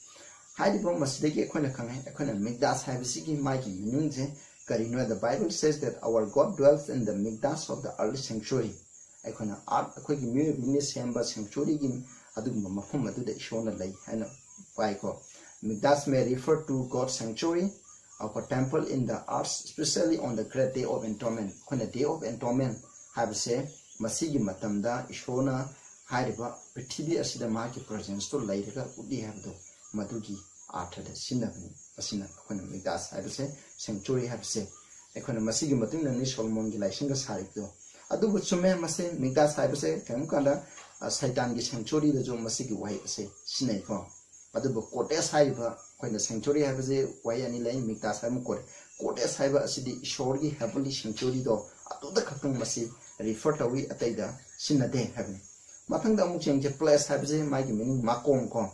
ꯍꯥꯏꯔꯤꯕ ꯃꯁꯤꯗꯒꯤ ꯑꯩꯈꯣꯏꯅ ꯈꯪꯉꯦ, ꯑꯩꯈꯣꯏꯅ ꯃꯤꯛꯗꯥꯁ ꯍꯥꯏꯕꯁꯤꯒꯤ ꯃꯥꯒꯤ meaning ꯁꯦ ꯀꯔꯤꯅꯣ? "The Bible says that our God dwells in the mikdash of the early sanctuary." ꯑꯩꯈꯣꯏꯅ ꯑꯥꯔꯠ, ꯑꯩꯈꯣꯏꯒꯤ ꯃꯤꯑꯣꯏꯕꯅ ꯁꯦꯝꯕ sanctuary ꯒꯤ ꯑꯗꯨꯒꯨꯝꯕ ꯃꯐꯝ ꯑꯗꯨꯗ ꯏꯁꯣꯔꯅ ꯂꯩ ꯍꯥꯏꯅ ꯄꯥꯏꯀꯣ꯫ "Mikdash may refer to God's sanctuary, our temple in the earth, especially on the great day of atonement." ꯑꯩꯈꯣꯏꯅ day of atonement ꯍꯥꯏꯕꯁꯦ ꯃꯁꯤꯒꯤ ꯃꯇꯝꯗ ꯏꯁꯣꯔꯅ ꯍꯥꯏꯔꯤꯕ ꯄ꯭ꯔꯤꯊꯤꯕꯤ ꯑꯁꯤꯗ ꯃꯍꯥꯛꯀꯤ presence ꯇꯣ ꯂꯩꯔꯒ ꯎꯠꯂꯤ ꯍꯥꯏꯕꯗꯣ, ꯃꯗꯨꯒꯤ ꯑꯥꯔꯊꯗ ꯁꯤꯖꯤꯟꯅꯕꯅꯤ꯫ ꯑꯁꯤꯅ ꯑꯩꯈꯣꯏꯅ ꯃꯤꯛꯗꯥꯁ ꯍꯥꯏꯕꯁꯦ, sanctuary ꯍꯥꯏꯕꯁꯦ, ꯑꯩꯈꯣꯏꯅ ꯃꯁꯤꯒꯤ ꯃꯇꯨꯡ ꯏꯟꯅꯅꯤ ꯁꯣꯂꯣꯃꯣꯟꯒꯤ ꯂꯥꯏꯁꯪꯒ ꯁꯥꯔꯤꯕꯗꯣ꯫ ꯑꯗꯨꯕꯨ ꯆꯨꯝꯃꯦ, ꯃꯁꯤ ꯃꯤꯛꯗꯥꯁ ꯍꯥꯏꯕꯁꯦ ꯀꯔꯤꯒꯨꯝꯕ ꯀꯥꯟꯗ, ꯑ, ꯁꯩꯇꯥꯟꯒꯤ sanctuary ꯗꯁꯨ ꯃꯁꯤꯒꯤ ꯋꯥꯍꯩ ꯑꯁꯦ ꯁꯤꯖꯤꯟꯅꯩꯀꯣ꯫ ꯑꯗꯨꯕꯨ ꯀꯣꯗꯦꯁ ꯍꯥꯏꯔꯤꯕ, ꯑꯩꯈꯣꯏꯅ sanctuary ꯍꯥꯏꯕꯁꯦ ꯋꯥꯍꯩ ꯑꯅꯤ ꯂꯩ, ꯃꯤꯛꯗꯥꯁ ꯍꯥꯏꯕ ꯀꯣꯗꯦꯁ꯫ ꯀꯣꯗꯦꯁ ꯍꯥꯏꯕ ꯑꯁꯤꯗꯤ ꯏꯁꯣꯔꯒꯤ heavenly sanctuary ꯗꯣ, ꯑꯗꯨꯗ ꯈꯛꯇꯪ ꯃꯁꯤ refer ꯇꯧꯏ, ꯑꯇꯩꯗ ꯁꯤꯖꯤꯟꯅꯗꯦ ꯍꯥꯏꯕꯅꯤ꯫ ꯃꯊꯪꯗ ꯑꯃꯨꯛ ꯌꯦꯡꯁꯦ, place ꯍꯥꯏꯕꯁꯦ ꯃꯥꯒꯤ meaning ꯃꯥꯀꯣꯝ ꯀꯣ,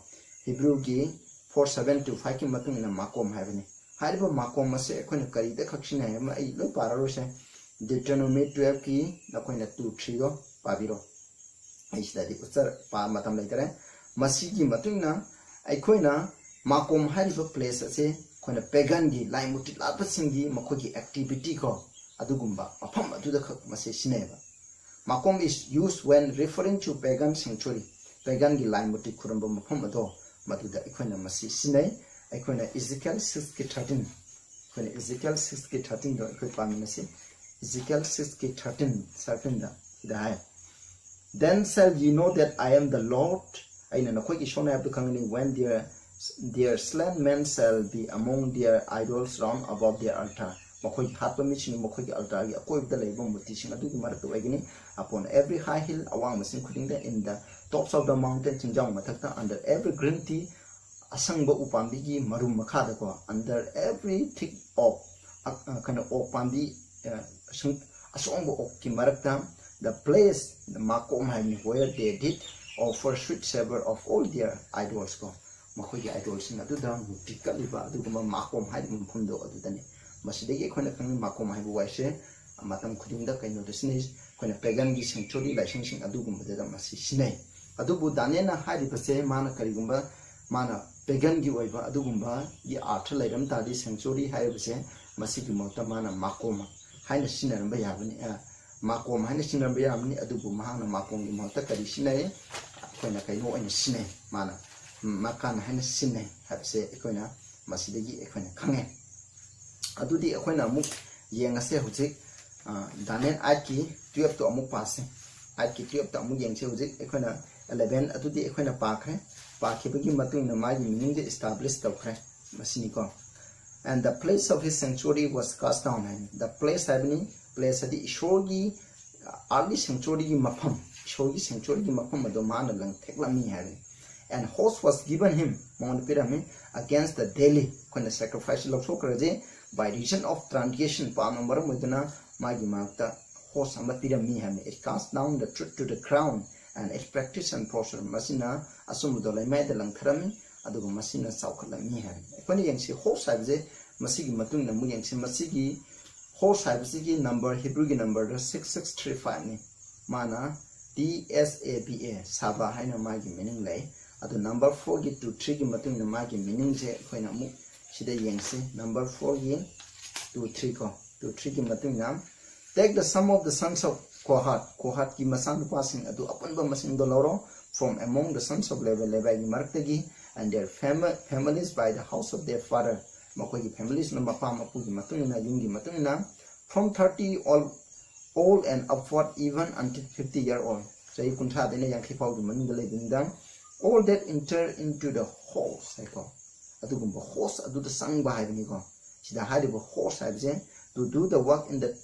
ꯍꯤꯕ꯭ꯔꯨꯒꯤ four seven two five ꯀꯤ ꯃꯇꯨꯡ ꯏꯟꯅ ꯃꯥꯀꯣꯝ ꯍꯥꯏꯕꯅꯤ꯫ ꯍꯥꯏꯔꯤꯕ ꯃꯥꯀꯣꯝ ꯑꯁꯦ ꯑꯩꯈꯣꯏꯅ ꯀꯔꯤꯗ ꯈꯛ ꯁꯤꯖꯤꯟꯅꯩ ꯍꯥꯏꯕ ꯑꯩ ꯂꯣꯏ ꯄꯥꯔꯔꯣꯏꯁꯦ꯫ Deuteronomy twelve ꯀꯤ ꯅꯈꯣꯏꯅ two three ꯗꯣ ꯄꯥꯕꯤꯔꯣ꯫ ꯑꯩ ꯁꯤꯗꯗꯤ ꯎꯠꯆꯔ-, ꯄꯥ-, ꯃꯇꯝ ꯂꯩꯇꯔꯦ꯫ ꯃꯁꯤꯒꯤ ꯃꯇꯨꯡ ꯏꯟꯅ ꯑꯩꯈꯣꯏꯅ ꯃꯥꯀꯣꯝ ꯍꯥꯏꯔꯤꯕ place ꯑꯁꯦ ꯑꯩꯈꯣꯏꯅ pagan ꯒꯤ ꯂꯥꯏ ꯃꯨꯔꯇꯤ ꯂꯥꯠꯄꯁꯤꯡꯒꯤ ꯃꯈꯣꯏꯒꯤ activity ꯀꯣ, ꯑꯗꯨꯒꯨꯝꯕ ꯃꯐꯝ ꯑꯗꯨꯗ ꯈꯛ ꯃꯁꯤ ꯁꯤꯖꯤꯟꯅꯩꯌꯦꯕ꯫ ꯃꯥꯀꯣꯝ is used when referring to pagan sanctuary, pagan ꯒꯤ ꯂꯥꯏ ꯃꯨꯔꯇꯤ ꯈꯨꯔꯨꯝꯕ ꯃꯐꯝ ꯑꯗꯣ ꯃꯗꯨꯗ ꯑꯩꯈꯣꯏꯅ ꯃꯁꯤ ꯁꯤꯖꯤꯟꯅꯩ꯫ ꯑꯩꯈꯣꯏꯅ Ezekiel six ꯀꯤ thirteen, ꯑꯩꯈꯣꯏꯅ Ezekiel six ꯀꯤ thirteen ꯗꯣ ꯑꯩꯈꯣꯏ ꯄꯥꯃꯤꯟꯅꯁꯤ꯫ Ezekiel six ꯀꯤ thirteen, thirteen ꯗ ꯁꯤꯗ ꯍꯥꯏ, "Then shall ye know that I am the Lord." ꯑꯩꯅ ꯅꯈꯣꯏꯒꯤ ꯏꯁꯣꯔꯅꯤ ꯍꯥꯏꯕꯗꯨ ꯈꯪꯒꯅꯤ꯫ "When their, their slain men shall be among their idols round about their altar." ꯃꯈꯣꯏꯒꯤ ꯍꯥꯠꯄ ꯃꯤꯁꯤꯡ ꯃꯈꯣꯏꯒꯤ altar ꯒꯤ ꯑꯀꯣꯏꯕꯗ ꯂꯩꯕ ꯃꯨꯔꯇꯤꯁꯤꯡ ꯑꯗꯨꯒꯤ ꯃꯔꯛꯇ ꯑꯣꯏꯒꯅꯤ꯫ "Upon every high hill," ꯑꯋꯥꯡꯕꯁꯤꯡ ꯈꯨꯗꯤꯡꯗ, "in the tops of the mountain," ꯆꯤꯡꯖꯥꯎ ꯃꯊꯛꯇ, "under every green tree," ꯑꯁꯪꯕ ꯎꯄꯥꯝꯕꯤꯒꯤ ꯃꯔꯨꯝ ꯃꯈꯥꯗꯀꯣ, "under every thick oak," ꯑ-, ꯑ, ꯀꯩꯅꯣ, oak ꯄꯥꯝꯕꯤ, ꯑ, ꯑꯁꯪ-, ꯑꯁꯣꯡꯕ oak ꯀꯤ ꯃꯔꯛꯇ, The place, the ꯃꯥꯀꯣꯝ ꯍꯥꯏꯕꯅꯤ, where they did offer sweet savor of all their idols ꯀꯣ, ꯃꯈꯣꯏꯒꯤ idolꯁꯤꯡ ꯑꯗꯨꯗ ꯃꯨꯛꯇꯤ ꯀꯠꯂꯤꯕ ꯑꯗꯨꯒꯨꯝꯕ ꯃꯥꯀꯣꯝ ꯍꯥꯏꯔꯤꯕ ꯃꯐꯝꯗꯣ ꯑꯗꯨꯗꯅꯤ꯫ ꯃꯁꯤꯗꯒꯤ ꯑꯩꯈꯣꯏꯅ ꯈꯪꯉꯤ ꯃꯥꯀꯣꯝ ꯍꯥꯏꯕ ꯋꯥꯍꯩꯁꯦ ꯃꯇꯝ ꯈꯨꯗꯤꯡꯗ ꯀꯩꯅꯣꯗ ꯁꯤꯖꯤꯟꯅꯩ, ꯑꯩꯈꯣꯏꯅ paganꯒꯤ sanctuary ꯂꯥꯏꯁꯪꯁꯤꯡ ꯑꯗꯨꯒꯨꯝꯕꯗꯨꯗ ꯃꯁꯤ ꯁꯤꯖꯤꯟꯅꯩ꯫ ꯑꯗꯨꯕꯨ ꯗꯥꯅꯤꯌꯦꯜꯅ ꯍꯥꯏꯔꯤꯕꯁꯦ ꯃꯥꯅ ꯀꯔꯤꯒꯨꯝꯕ ꯃꯥꯅ paganꯒꯤ ꯑꯣꯏꯕ ꯑꯗꯨꯒꯨꯝꯕꯒꯤ ꯑꯥꯔꯊ ꯂꯩꯔꯝ ꯇꯥꯔꯗꯤ sanctuary ꯍꯥꯏꯔꯤꯕꯁꯦ ꯃꯁꯤꯒꯤ ꯃꯍꯨꯠꯇ ꯃꯥꯅ ꯃꯥꯀꯣꯝ ꯍꯥꯏꯅ ꯁꯤꯖꯤꯟꯅꯔꯝꯕ ꯌꯥꯕꯅꯤ꯫ ꯑ, ꯃꯥꯀꯣꯝ ꯍꯥꯏꯅ ꯁꯤꯖꯤꯟꯅꯔꯝꯕ ꯌꯥꯕꯅꯤ, ꯑꯗꯨꯕꯨ ꯃꯍꯥꯛꯅ ꯃꯥꯀꯣꯝꯒꯤ ꯃꯍꯨꯠꯇ ꯀꯔꯤ ꯁꯤꯖꯤꯟꯅꯩ? ꯑꯩꯈꯣꯏꯅ ꯀꯩꯅꯣ ꯑꯣꯏꯅ ꯁꯤꯖꯤꯟꯅꯩ, ꯃꯥꯅ ꯃꯀꯥꯟ ꯍꯥꯏꯅ ꯁꯤꯖꯤꯟꯅꯩ ꯍꯥꯏꯕꯁꯦ ꯑꯩꯈꯣꯏꯅ ꯃꯁꯤꯗꯒꯤ ꯑꯩꯈꯣꯏꯅ ꯈꯪꯉꯦ꯫ ꯑꯗꯨꯗꯤ ꯑꯩꯈꯣꯏꯅ ꯑꯃꯨꯛ ꯌꯦꯡꯉꯁꯦ ꯍꯧꯖꯤꯛ, ꯑ, ꯗꯥꯅꯤꯌꯦꯜ ꯑꯥꯏꯠꯀꯤ ꯇꯨꯌꯦꯜꯞꯇꯣ ꯑꯃꯨꯛ ꯄꯥꯁꯦ꯫ ꯑꯥꯏꯠꯀꯤ ꯇꯨꯌꯦꯜꯞꯇ ꯑꯃꯨꯛ ꯌꯦꯡꯁꯦ ꯍꯧꯖꯤꯛ꯫ ꯑꯩꯈꯣꯏꯅ ꯑꯦꯂꯦꯚꯦꯟ ꯑꯗꯨꯗꯤ ꯑꯩꯈꯣꯏꯅ ꯄꯥꯈ꯭ꯔꯦ꯫ ꯄꯥꯈꯤꯕꯒꯤ ꯃꯇꯨꯡ ꯏꯟꯅ ꯃꯥꯒꯤ meaningꯁꯦ establish ꯇꯧꯈ꯭ꯔꯦ꯫ ꯃꯁꯤꯅꯤꯀꯣ꯫ And the place of his sanctuary was cast down ꯍꯥꯏꯅꯤ꯫ The place ꯍꯥꯏꯕꯅꯤ, place ꯍꯥꯏꯗꯤ ꯏꯁꯣꯔꯒꯤ, earthly sanctuaryꯒꯤ ꯃꯐꯝ, ꯏꯁꯣꯔꯒꯤ sanctuaryꯒꯤ ꯃꯐꯝ ꯑꯗꯣ ꯃꯥꯅ ꯂꯪꯊꯦꯛꯂꯝꯃꯤ ꯍꯥꯏꯕꯅꯤ꯫ And host was given him, ꯃꯉꯣꯟꯗ ꯄꯤꯔꯝꯃꯤ, against the daily, ꯑꯩꯈꯣꯏꯅ sacrifice ꯂꯧꯊꯣꯛꯈ꯭ꯔꯁꯦ, by reason of transgression, ꯄꯥꯞꯅ ꯃꯔꯝ ꯑꯣꯏꯗꯨꯅ ꯃꯥꯒꯤ ꯃꯔꯛꯇ host ꯑꯃ ꯄꯤꯔꯝꯃꯤ ꯍꯥꯏꯕꯅꯤ꯫ It cast down the truth to the ground and its practice and prosper. ꯃꯁꯤꯅ ꯑꯆꯨꯝꯕꯗꯣ ꯂꯩꯃꯥꯏꯗ ꯂꯪꯊꯔꯝꯃꯤ, ꯑꯗꯨꯒ ꯃꯁꯤꯅ ꯆꯥꯎꯈꯠꯂꯝꯃꯤ ꯍꯥꯏꯕꯅꯤ꯫ ꯑꯩꯈꯣꯏꯅ ꯌꯦꯡꯁꯤ, host ꯍꯥꯏꯕꯁꯦ ꯃꯁꯤꯒꯤ ꯃꯇꯨꯡ ꯏꯟꯅ ꯑꯃꯨꯛ ꯌꯦꯡꯁꯤ꯫ ꯃꯁꯤꯒꯤ host ꯍꯥꯏꯕꯁꯤꯒꯤ number, Hebrewꯒꯤ numberꯗ six six three fiveꯅꯤ꯫ ꯃꯥꯅ T S A B A, ꯁꯥꯕ ꯍꯥꯏꯅ ꯃꯥꯒꯤ meaning ꯂꯩ꯫ ꯑꯗꯣ number fourꯒꯤ two threeꯒꯤ ꯃꯇꯨꯡ ꯏꯟꯅ ꯃꯥꯒꯤ meaningꯁꯦ ꯑꯩꯈꯣꯏꯅ ꯑꯃꯨꯛ ꯁꯤꯗ ꯌꯦꯡꯁꯤ꯫ Number fourꯒꯤ two three ꯀꯣ, two threeꯒꯤ ꯃꯇꯨꯡ ꯏꯟꯅ, take the sum of the sons of Kohath, ꯀꯣꯍꯥꯠꯀꯤ ꯃꯆꯥꯅꯨꯄꯥꯁꯤꯡ ꯑꯗꯨ ꯑꯄꯨꯟꯕ ꯃꯁꯤꯡꯗꯣ ꯂꯧꯔꯣ, from among the sons of Levi, ꯂꯦꯕꯥꯏꯒꯤ ꯃꯔꯛꯇꯒꯤ, and their fami-, families by the house of their father, ꯃꯈꯣꯏꯒꯤ familiesꯅ ꯃꯄꯥ ꯃꯄꯨꯒꯤ ꯃꯇꯨꯡ ꯏꯟꯅ, ꯌꯨꯝꯒꯤ ꯃꯇꯨꯡ ꯏꯟꯅ, from thirty all, all and upward, even until fifty year old, ꯆꯍꯤ ꯀꯨꯟꯊ꯭ꯔꯥꯗꯩꯅ ꯌꯥꯡꯈꯩ ꯐꯥꯎꯒꯤ ꯃꯅꯨꯡꯗ ꯂꯩꯕꯅꯤꯗ, all that enter into the host ꯍꯥꯏꯀꯣ, ꯑꯗꯨꯒꯨꯝꯕ host ꯑꯗꯨꯗ ꯆꯪꯕ ꯍꯥꯏꯕꯅꯤꯀꯣ꯫ ꯁꯤꯗ ꯍꯥꯏꯔꯤꯕ host ꯍꯥꯏꯕꯁꯦ, to do the work in the,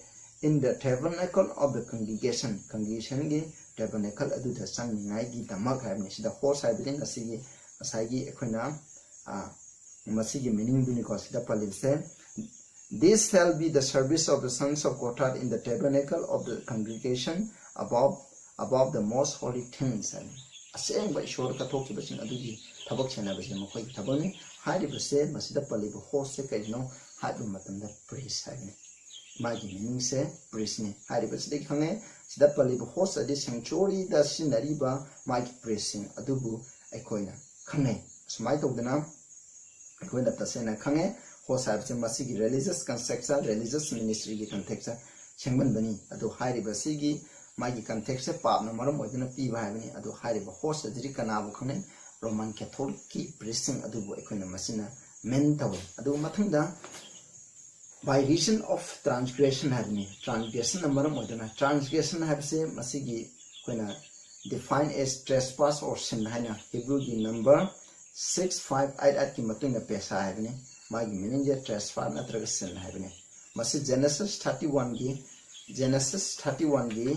in the tabernacle of the congregation, congregationꯒꯤ tabernacle ꯑꯗꯨꯗ ꯆꯪꯅꯤꯡꯉꯥꯏꯒꯤꯗꯃꯛ ꯍꯥꯏꯕꯅꯤ꯫ ꯁꯤꯗ host ꯍꯥꯏꯕꯁꯦ ꯉꯁꯤꯒꯤ, ꯉꯁꯥꯏꯒꯤ ꯑꯩꯈꯣꯏꯅ, ꯑ, ꯃꯁꯤꯒꯤ meaningꯗꯨꯅꯤꯀꯣ ꯁꯤꯗ ꯄꯜꯂꯤꯕꯁꯦ꯫ This shall be the service of the sons of Kohath in the tabernacle of the congregation above above the most holy things ꯍꯥꯏꯕꯅꯤ꯫ ꯑꯁꯦꯡꯕ ꯏꯁꯣꯔ ꯀꯠꯊꯣꯛꯈꯤꯕꯁꯤꯡ ꯑꯗꯨꯒꯤ ꯊꯕꯛ ꯁꯦꯟꯅꯕꯁꯦ ꯃꯈꯣꯏꯒꯤ ꯊꯕꯛꯅꯤ꯫ ꯍꯥꯏꯔꯤꯕꯁꯦ, ꯃꯁꯤꯗ ꯄꯜꯂꯤꯕ ꯍꯣꯁꯁꯦ ꯀꯔꯤꯅꯣ ꯍꯥꯏꯕ ꯃꯇꯝꯗ, ꯄ꯭ꯔꯤꯁ ꯍꯥꯏꯕꯅꯤ꯫ ꯃꯥꯒꯤ ꯃꯤꯅꯤꯡꯁꯦ ꯄ꯭ꯔꯤꯁꯅꯤ꯫ ꯍꯥꯏꯔꯤꯕꯁꯤꯗꯒꯤ ꯈꯪꯉꯦ, ꯁꯤꯗ ꯄꯜꯂꯤꯕ ꯍꯣꯁ ꯑꯗꯤ ꯁꯦꯡꯆꯨꯔꯤꯗ ꯁꯤꯖꯤꯟꯅꯔꯤꯕ ꯃꯥꯒꯤ ꯄ꯭ꯔꯤꯁꯁꯤꯡ ꯑꯗꯨꯕꯨ ꯑꯩꯈꯣꯏꯅ ꯈꯪꯅꯩ꯫ ꯑꯁꯨꯃꯥꯏꯅ ꯇꯧꯗꯅ ꯑꯩꯈꯣꯏꯅ ꯇꯁꯦꯡꯅ ꯈꯪꯉꯦ, ꯍꯣꯁ ꯍꯥꯏꯕꯁꯦ ꯃꯁꯤꯒꯤ religious context, religious ministryꯒꯤ context ꯁꯦꯝꯒꯟꯕꯅꯤ꯫ ꯑꯗꯨ ꯍꯥꯏꯔꯤꯕ ꯑꯁꯤꯒꯤ ꯃꯥꯒꯤ context ꯄꯥꯞꯅ ꯃꯔꯝ ꯑꯣꯏꯗꯨꯅ ꯄꯤꯕ ꯍꯥꯏꯕꯅꯤ꯫ ꯑꯗꯨ ꯍꯥꯏꯔꯤꯕ ꯍꯣꯁ ꯑꯁꯤꯗꯤ ꯀꯅꯥꯕꯨ ꯈꯪꯅꯩ? ꯔꯣꯃꯟ ꯀꯦꯊꯣꯂꯤꯛꯀꯤ ꯄ꯭ꯔꯤꯁꯁꯤꯡ ꯑꯗꯨꯕꯨ ꯑꯩꯈꯣꯏꯅ ꯃꯁꯤꯅ ꯃꯤꯟ ꯇꯧꯏ꯫ ꯑꯗꯨꯒ ꯃꯊꯪꯗ by reason of transgression ꯍꯥꯏꯕꯅꯤ꯫ Transgressionꯅ ꯃꯔꯝ ꯑꯣꯏꯗꯨꯅ, transgression ꯍꯥꯏꯕꯁꯦ ꯃꯁꯤꯒꯤ ꯑꯩꯈꯣꯏꯅ define as trespass or sin ꯍꯥꯏꯅ ꯍꯤꯕ꯭ꯔꯨꯒꯤ number six five eight eightꯀꯤ ꯃꯇꯨꯡ ꯏꯟꯅ ꯄꯦꯁꯥ ꯍꯥꯏꯕꯅꯤ꯫ ꯃꯥꯒꯤ meaningꯁꯦ trespass ꯅꯠꯇ꯭ꯔꯒ sin ꯍꯥꯏꯕꯅꯤ꯫ ꯃꯁꯤ Genesis thirty oneꯒꯤ, Genesis thirty oneꯒꯤ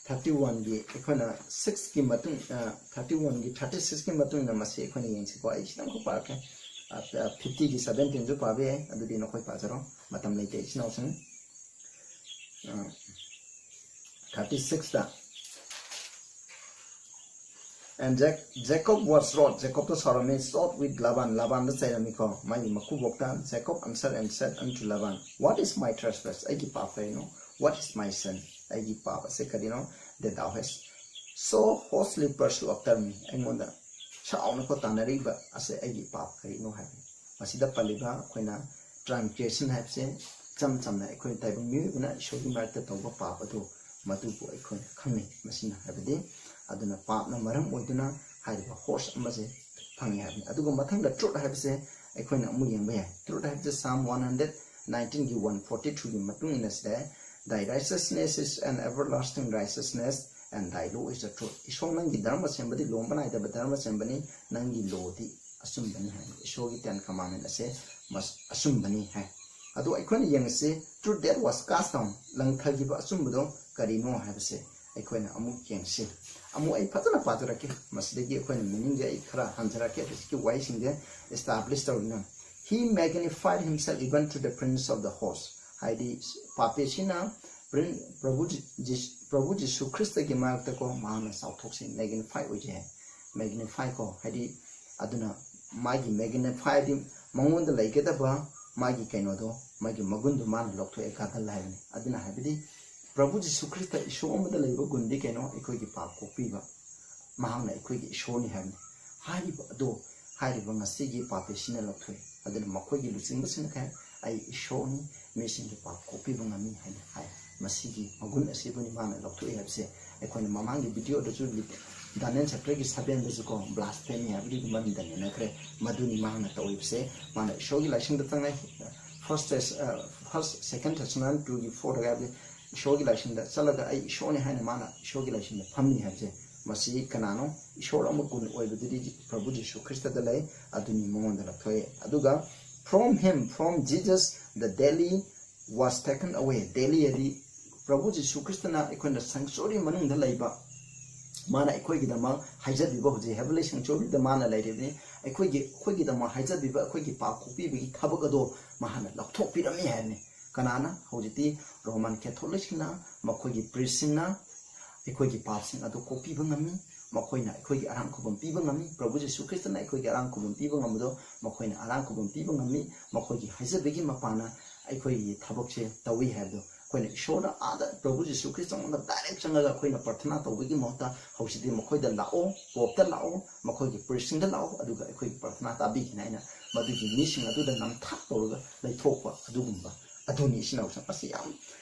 thirty oneꯒꯤ ꯑꯩꯈꯣꯏꯅ sixꯀꯤ ꯃꯇꯨꯡ, thirty oneꯒꯤ thirty sixꯀꯤ ꯃꯇꯨꯡ ꯏꯟꯅ ꯃꯁꯤ ꯑꯩꯈꯣꯏꯅ ꯌꯦꯡꯁꯤꯀꯣ꯫ ꯑꯩ ꯈꯤꯇꯪꯈꯛ ꯄꯥꯔꯛꯀꯦ꯫ ꯐꯤꯐꯇꯤꯒꯤ seventeenꯁꯨ ꯄꯥꯕ ꯌꯥꯏ, ꯑꯗꯨꯗꯤ ꯅꯈꯣꯏ ꯄꯥꯖꯔꯣ, ꯃꯇꯝ ꯂꯩꯇꯦ ꯏꯆꯤꯟ ꯏꯅꯥꯎꯁꯤꯡ꯫ Thirty sixth, and Jac- Jacob was wroth, ꯖꯦꯀꯣꯕꯇꯣ ꯁꯥꯎꯔꯝꯃꯤ, ꯁꯣꯠ ꯋꯤꯠ ꯂꯥꯕꯥꯟ, ꯂꯥꯕꯥꯟꯗ ꯆꯩꯔꯝꯃꯤꯀꯣ, ꯃꯥꯒꯤ ꯃꯀꯨꯕꯣꯛꯇ꯫ Jacob answered and said unto Laban, what is my trespass? ꯑꯩꯒꯤ ꯄꯥꯞ ꯀꯔꯤꯅꯣ? What is my sin? ꯑꯩꯒꯤ ꯄꯥꯞ ꯑꯁꯦ ꯀꯔꯤꯅꯣ? That thou hast so hotly pursued after me, ꯑꯩꯉꯣꯟꯗ ꯁꯥꯎꯅꯀꯣ ꯇꯥꯟꯅꯔꯤꯕ ꯑꯁꯦ ꯑꯩꯒꯤ ꯄꯥꯞ ꯀꯔꯤꯅꯣ ꯍꯥꯏꯕꯅꯤ꯫ ꯃꯁꯤꯗ ꯄꯜꯂꯤꯕ ꯑꯩꯈꯣꯏꯅ transgression ꯍꯥꯏꯕꯁꯦ ꯏꯆꯝ ꯆꯝꯅ ꯑꯩꯈꯣꯏ ꯇꯥꯏꯕꯪ ꯃꯤꯑꯣꯏꯕꯅ ꯏꯁꯣꯔꯒꯤ ꯃꯔꯛꯇ ꯇꯧꯕ ꯄꯥꯞ ꯑꯗꯨ, ꯃꯗꯨꯕꯨ ꯑꯩꯈꯣꯏꯅ ꯈꯪꯅꯩ꯫ ꯃꯁꯤꯅ ꯍꯥꯏꯕꯗꯤ, ꯑꯗꯨꯅ ꯄꯥꯞꯅ ꯃꯔꯝ ꯑꯣꯏꯗꯨꯅ ꯍꯥꯏꯔꯤꯕ ꯍꯣꯁ ꯑꯃꯁꯦ ꯐꯪꯉꯤ ꯍꯥꯏꯕꯅꯤ꯫ ꯑꯗꯨꯒ ꯃꯊꯪꯗ truth ꯍꯥꯏꯕꯁꯦ ꯑꯩꯈꯣꯏꯅ ꯑꯃꯨꯛ ꯌꯦꯡꯕ ꯌꯥꯏ꯫ Truth ꯍꯥꯏꯕꯁꯦ Psalm one hundred nineteenꯒꯤ one forty twoꯒꯤ ꯃꯇꯨꯡ ꯏꯟꯅ ꯁꯤꯗ, thy righteousness is an everlasting righteousness and thy law is the truth. ꯏꯁꯣꯔ, ꯅꯪꯒꯤ ꯙꯔꯃ ꯁꯦꯝꯕꯗꯤ ꯂꯣꯝꯕ ꯅꯥꯏꯗꯕ ꯙꯔꯃ ꯁꯦꯝꯕꯅꯤ, ꯅꯪꯒꯤ ꯂꯣꯗꯤ ꯑꯆꯨꯝꯕꯅꯤ ꯍꯥꯏ꯫ ꯏꯁꯣꯔꯒꯤ ten commandment ꯑꯁꯦ ꯃꯁ- ꯑꯆꯨꯝꯕꯅꯤ ꯍꯥꯏ꯫ ꯑꯗꯣ ꯑꯩꯈꯣꯏꯅ ꯌꯦꯡꯉꯁꯤ, truth that was cast down, ꯂꯪꯊꯈꯤꯕ ꯑꯆꯨꯝꯕꯗꯣ ꯀꯔꯤꯅꯣ ꯍꯥꯏꯕꯁꯦ ꯑꯩꯈꯣꯏꯅ ꯑꯃꯨꯛ ꯌꯦꯡꯁꯤ꯫ ꯑꯃꯨꯛ ꯑꯩ ꯐꯖꯅ ꯄꯥꯖꯔꯛꯀꯦ, ꯃꯁꯤꯗꯒꯤ ꯑꯩꯈꯣꯏꯅ meaningꯁꯦ ꯑꯩ ꯈꯔ ꯍꯟꯖꯔꯛꯀꯦ, ꯍꯧꯖꯤꯛꯀꯤ ꯋꯥꯍꯩꯁꯤꯡꯁꯦ establish ꯇꯧꯗꯨꯅ꯫ He magnified himself even to the prince of the host, ꯍꯥꯏꯗꯤ ꯄꯥꯄꯤꯁꯤꯅ ꯄ꯭ꯔꯤꯟ- ꯄ꯭ꯔꯚꯨ ꯖꯤ- ꯖꯤꯁ- ꯄ꯭ꯔꯚꯨ ꯖꯤꯁꯨ ꯈ꯭ꯔꯤꯁꯇꯒꯤ ꯃꯥꯌꯣꯛꯇꯀꯣ ꯃꯍꯥꯛꯅ ꯆꯥꯎꯊꯣꯛꯆꯩ, ꯃꯦꯒꯅꯤꯐꯥꯏ ꯑꯣꯏꯖꯩ ꯍꯥꯏ꯫ ꯃꯦꯒꯅꯤꯐꯥꯏ ꯀꯣ, ꯍꯥꯏꯗꯤ ꯑꯗꯨꯅ ꯃꯥꯒꯤ ꯃꯦꯒꯅꯤꯐꯥꯏ ꯍꯥꯏꯗꯤ ꯃꯉꯣꯟꯗ ꯂꯩꯒꯗꯕ ꯃꯥꯒꯤ ꯀꯩꯅꯣꯗꯣ, ꯃꯥꯒꯤ ꯃꯒꯨꯟꯗꯣ ꯃꯥꯅ ꯂꯧꯊꯣꯛꯑꯦ, ꯒꯥꯗꯜ ꯍꯥꯏꯕꯅꯤ꯫ ꯑꯗꯨꯅ ꯍꯥꯏꯕꯗꯤ ꯄ꯭ꯔꯚꯨ ꯖꯤꯁꯨ ꯈ꯭ꯔꯤꯁꯇ ꯏꯁꯣꯔ ꯑꯃꯗ ꯂꯩꯕ ꯒꯨꯟꯗꯤ ꯀꯩꯅꯣ? ꯑꯩꯈꯣꯏꯒꯤ ꯄꯥꯞ ꯀꯣꯛꯄꯤꯕ꯫ ꯃꯍꯥꯛꯅ ꯑꯩꯈꯣꯏꯒꯤ ꯏꯁꯣꯔꯅꯤ ꯍꯥꯏꯕꯅꯤ꯫ ꯍꯥꯏꯔꯤꯕ ꯑꯗꯣ ꯍꯥꯏꯔꯤꯕ ꯉꯁꯤꯒꯤ ꯄꯥꯄꯤꯁꯤꯅ ꯂꯧꯊꯣꯛꯏ꯫ ꯑꯗꯨꯅ ꯃꯈꯣꯏꯒꯤ ꯂꯨꯆꯤꯡꯕꯁꯤꯡꯅ ꯀꯩ ꯍꯥꯏ? "ꯑꯩ ꯏꯁꯣꯔꯅꯤ, ꯃꯤꯁꯤꯡꯒꯤ ꯄꯥꯞ ꯀꯣꯛꯄꯤꯕ ꯉꯝꯃꯤ" ꯍꯥꯏꯅ ꯍꯥꯏ꯫ ꯃꯁꯤꯒꯤ ꯃꯒꯨꯟ ꯑꯁꯤꯕꯨꯅꯤ ꯃꯥꯅ ꯂꯧꯊꯣꯛꯏ ꯍꯥꯏꯕꯁꯦ꯫ ꯑꯩꯈꯣꯏꯅ ꯃꯃꯥꯡꯒꯤ ꯚꯤꯗꯤꯑꯣꯗꯁꯨ ꯗꯥꯅꯤꯌꯦꯜ ꯆꯦꯞꯇꯔꯒꯤ ꯁꯚꯦꯟꯗꯁꯨꯀꯣ ꯕ꯭ꯂꯥꯁꯐꯦꯃꯤ ꯍꯥꯏꯕꯗꯨꯒꯤ ꯃꯔꯝꯗ ꯅꯩꯅꯈ꯭ꯔꯦ꯫ ꯃꯗꯨꯅꯤ ꯃꯥꯅ ꯇꯧꯔꯤꯕꯁꯦ꯫ ꯃꯥꯅ ꯏꯁꯣꯔꯒꯤ ꯂꯥꯏꯁꯪꯗ ꯆꯪꯉꯦ꯫ ꯐꯥꯔꯁ ꯐꯥꯔꯁ ꯁꯦꯀꯦꯟ ꯊꯦꯁꯥꯂꯣꯅꯤꯀꯥꯟ ꯇꯨꯒꯤ ꯐꯣꯔꯗ ꯍꯥꯏꯕꯗꯤ ꯏꯁꯣꯔꯒꯤ ꯂꯥꯏꯁꯪꯗ ꯆꯠꯂꯒ "ꯑꯩ ꯏꯁꯣꯔꯅꯤ" ꯍꯥꯏꯅ ꯃꯥꯅ ꯏꯁꯣꯔꯒꯤ ꯂꯥꯏꯁꯪꯗ ꯐꯝꯃꯤ ꯍꯥꯏꯕꯁꯦ꯫ ꯃꯁꯤ ꯀꯅꯥꯅꯣ? ꯏꯁꯣꯔ ꯑꯃ ꯒꯨꯟ ꯑꯣꯏꯕꯗꯨꯗꯤ ꯄ꯭ꯔꯚꯨ ꯖꯤꯁꯨ ꯈ꯭ꯔꯤꯁꯇꯗ ꯂꯩ꯫ ꯑꯗꯨꯅꯤ ꯃꯉꯣꯟꯗ ꯂꯧꯊꯣꯛꯑꯦ꯫ ꯑꯗꯨꯒ "From him, from Jesus, the daily was taken away." Daily ꯍꯥꯏꯗꯤ ꯄ꯭ꯔꯚꯨ ꯖꯤꯁꯨ ꯈ꯭ꯔꯤꯁꯇꯅ ꯑꯩꯈꯣꯏꯅ ꯁꯪꯆꯣꯔꯤ ꯃꯅꯨꯡꯗ ꯂꯩꯕ, ꯃꯥꯅ ꯑꯩꯈꯣꯏꯒꯤꯗꯃꯛ ꯍꯥꯏꯖꯕꯤꯕ, ꯍꯧꯖꯤꯛ ꯍꯦꯕꯟꯂꯤ ꯁꯪꯆꯣꯔꯤꯗ ꯃꯥꯅ ꯂꯩꯔꯤꯕꯅꯤ꯫ ꯑꯩꯈꯣꯏꯒꯤ ꯑꯩꯈꯣꯏꯒꯤꯗꯃꯛ ꯍꯥꯏꯖꯕꯤꯕ, ꯑꯩꯈꯣꯏꯒꯤ ꯄꯥꯞ ꯀꯣꯛꯄꯤꯕꯒꯤ ꯊꯕꯛ ꯑꯗꯣ ꯃꯍꯥꯛꯅ ꯂꯧꯊꯣꯛꯄꯤꯔꯝꯃꯤ ꯍꯥꯏꯕꯅꯤ꯫ ꯀꯅꯥꯅ? ꯍꯧꯖꯤꯛꯇꯤ ꯔꯣꯃꯟ ꯀꯦꯊꯣꯂꯤꯛꯁꯤꯡꯅ, ꯃꯈꯣꯏꯒꯤ ꯄ꯭ꯔꯤꯁꯁꯤꯡꯅ ꯑꯩꯈꯣꯏꯒꯤ ꯄꯥꯞꯁꯤꯡ ꯑꯗꯨ ꯀꯣꯛꯄꯤꯕ ꯉꯝꯃꯤ꯫ ꯃꯈꯣꯏꯅ ꯑꯩꯈꯣꯏꯒꯤ ꯑꯔꯥꯡ ꯈꯨꯕꯝ ꯄꯤꯕ ꯉꯝꯃꯤ꯫ ꯄ꯭ꯔꯚꯨ ꯖꯤꯁꯨ ꯈ꯭ꯔꯤꯁꯇꯅ ꯑꯩꯈꯣꯏꯒꯤ ꯑꯔꯥꯡ ꯈꯨꯕꯝ ꯄꯤꯕ ꯉꯝꯕꯗꯣ ꯃꯈꯣꯏꯅ ꯑꯔꯥꯡ ꯈꯨꯕꯝ ꯄꯤꯕ ꯉꯝꯃꯤ꯫ ꯃꯈꯣꯏꯒꯤ ꯍꯥꯏꯖꯕꯒꯤ ꯃꯄꯥꯅ ꯑꯩꯈꯣꯏꯒꯤ ꯊꯕꯛꯁꯦ ꯇꯧꯏ ꯍꯥꯏꯕꯗꯣ ꯑꯩꯈꯣꯏꯅ ꯏꯁꯣꯔꯗ, ꯑꯥꯗ ꯄ꯭ꯔꯚꯨ ꯖꯤꯁꯨ ꯈ꯭ꯔꯤꯁꯇꯉꯣꯟꯗ ꯗꯥꯏꯔꯦꯛ ꯆꯪꯉꯒ ꯑꯩꯈꯣꯏꯅ ꯄ꯭ꯔꯊꯅꯥ ꯇꯧꯕꯒꯤ ꯃꯍꯨꯠꯇ ꯍꯧꯖꯤꯛꯇꯤ ꯃꯈꯣꯏꯗ ꯂꯥꯛꯑꯣ, ꯄꯣꯞꯇ ꯂꯥꯛꯑꯣ, ꯃꯈꯣꯏꯒꯤ ꯄ꯭ꯔꯤꯁꯁꯤꯡꯗ ꯂꯥꯛꯑꯣ, ꯑꯗꯨꯒ ꯑꯩꯈꯣꯏꯒꯤ ꯄ꯭ꯔꯊꯅꯥ ꯇꯥꯕꯤꯒꯅꯤ ꯍꯥꯏꯅ ꯃꯗꯨꯒꯤ ꯃꯤꯁꯤꯡ ꯑꯗꯨꯗ ꯅꯝꯊꯥꯛ ꯇꯧꯔꯒ ꯂꯩꯊꯣꯛꯄ ꯑꯗꯨꯒꯨꯝꯕ ꯑꯗꯨꯅꯤ꯫ ꯏꯆꯤꯟ ꯏꯅꯥꯎꯁꯤꯡ, ꯃꯁꯤ ꯌꯥꯝ,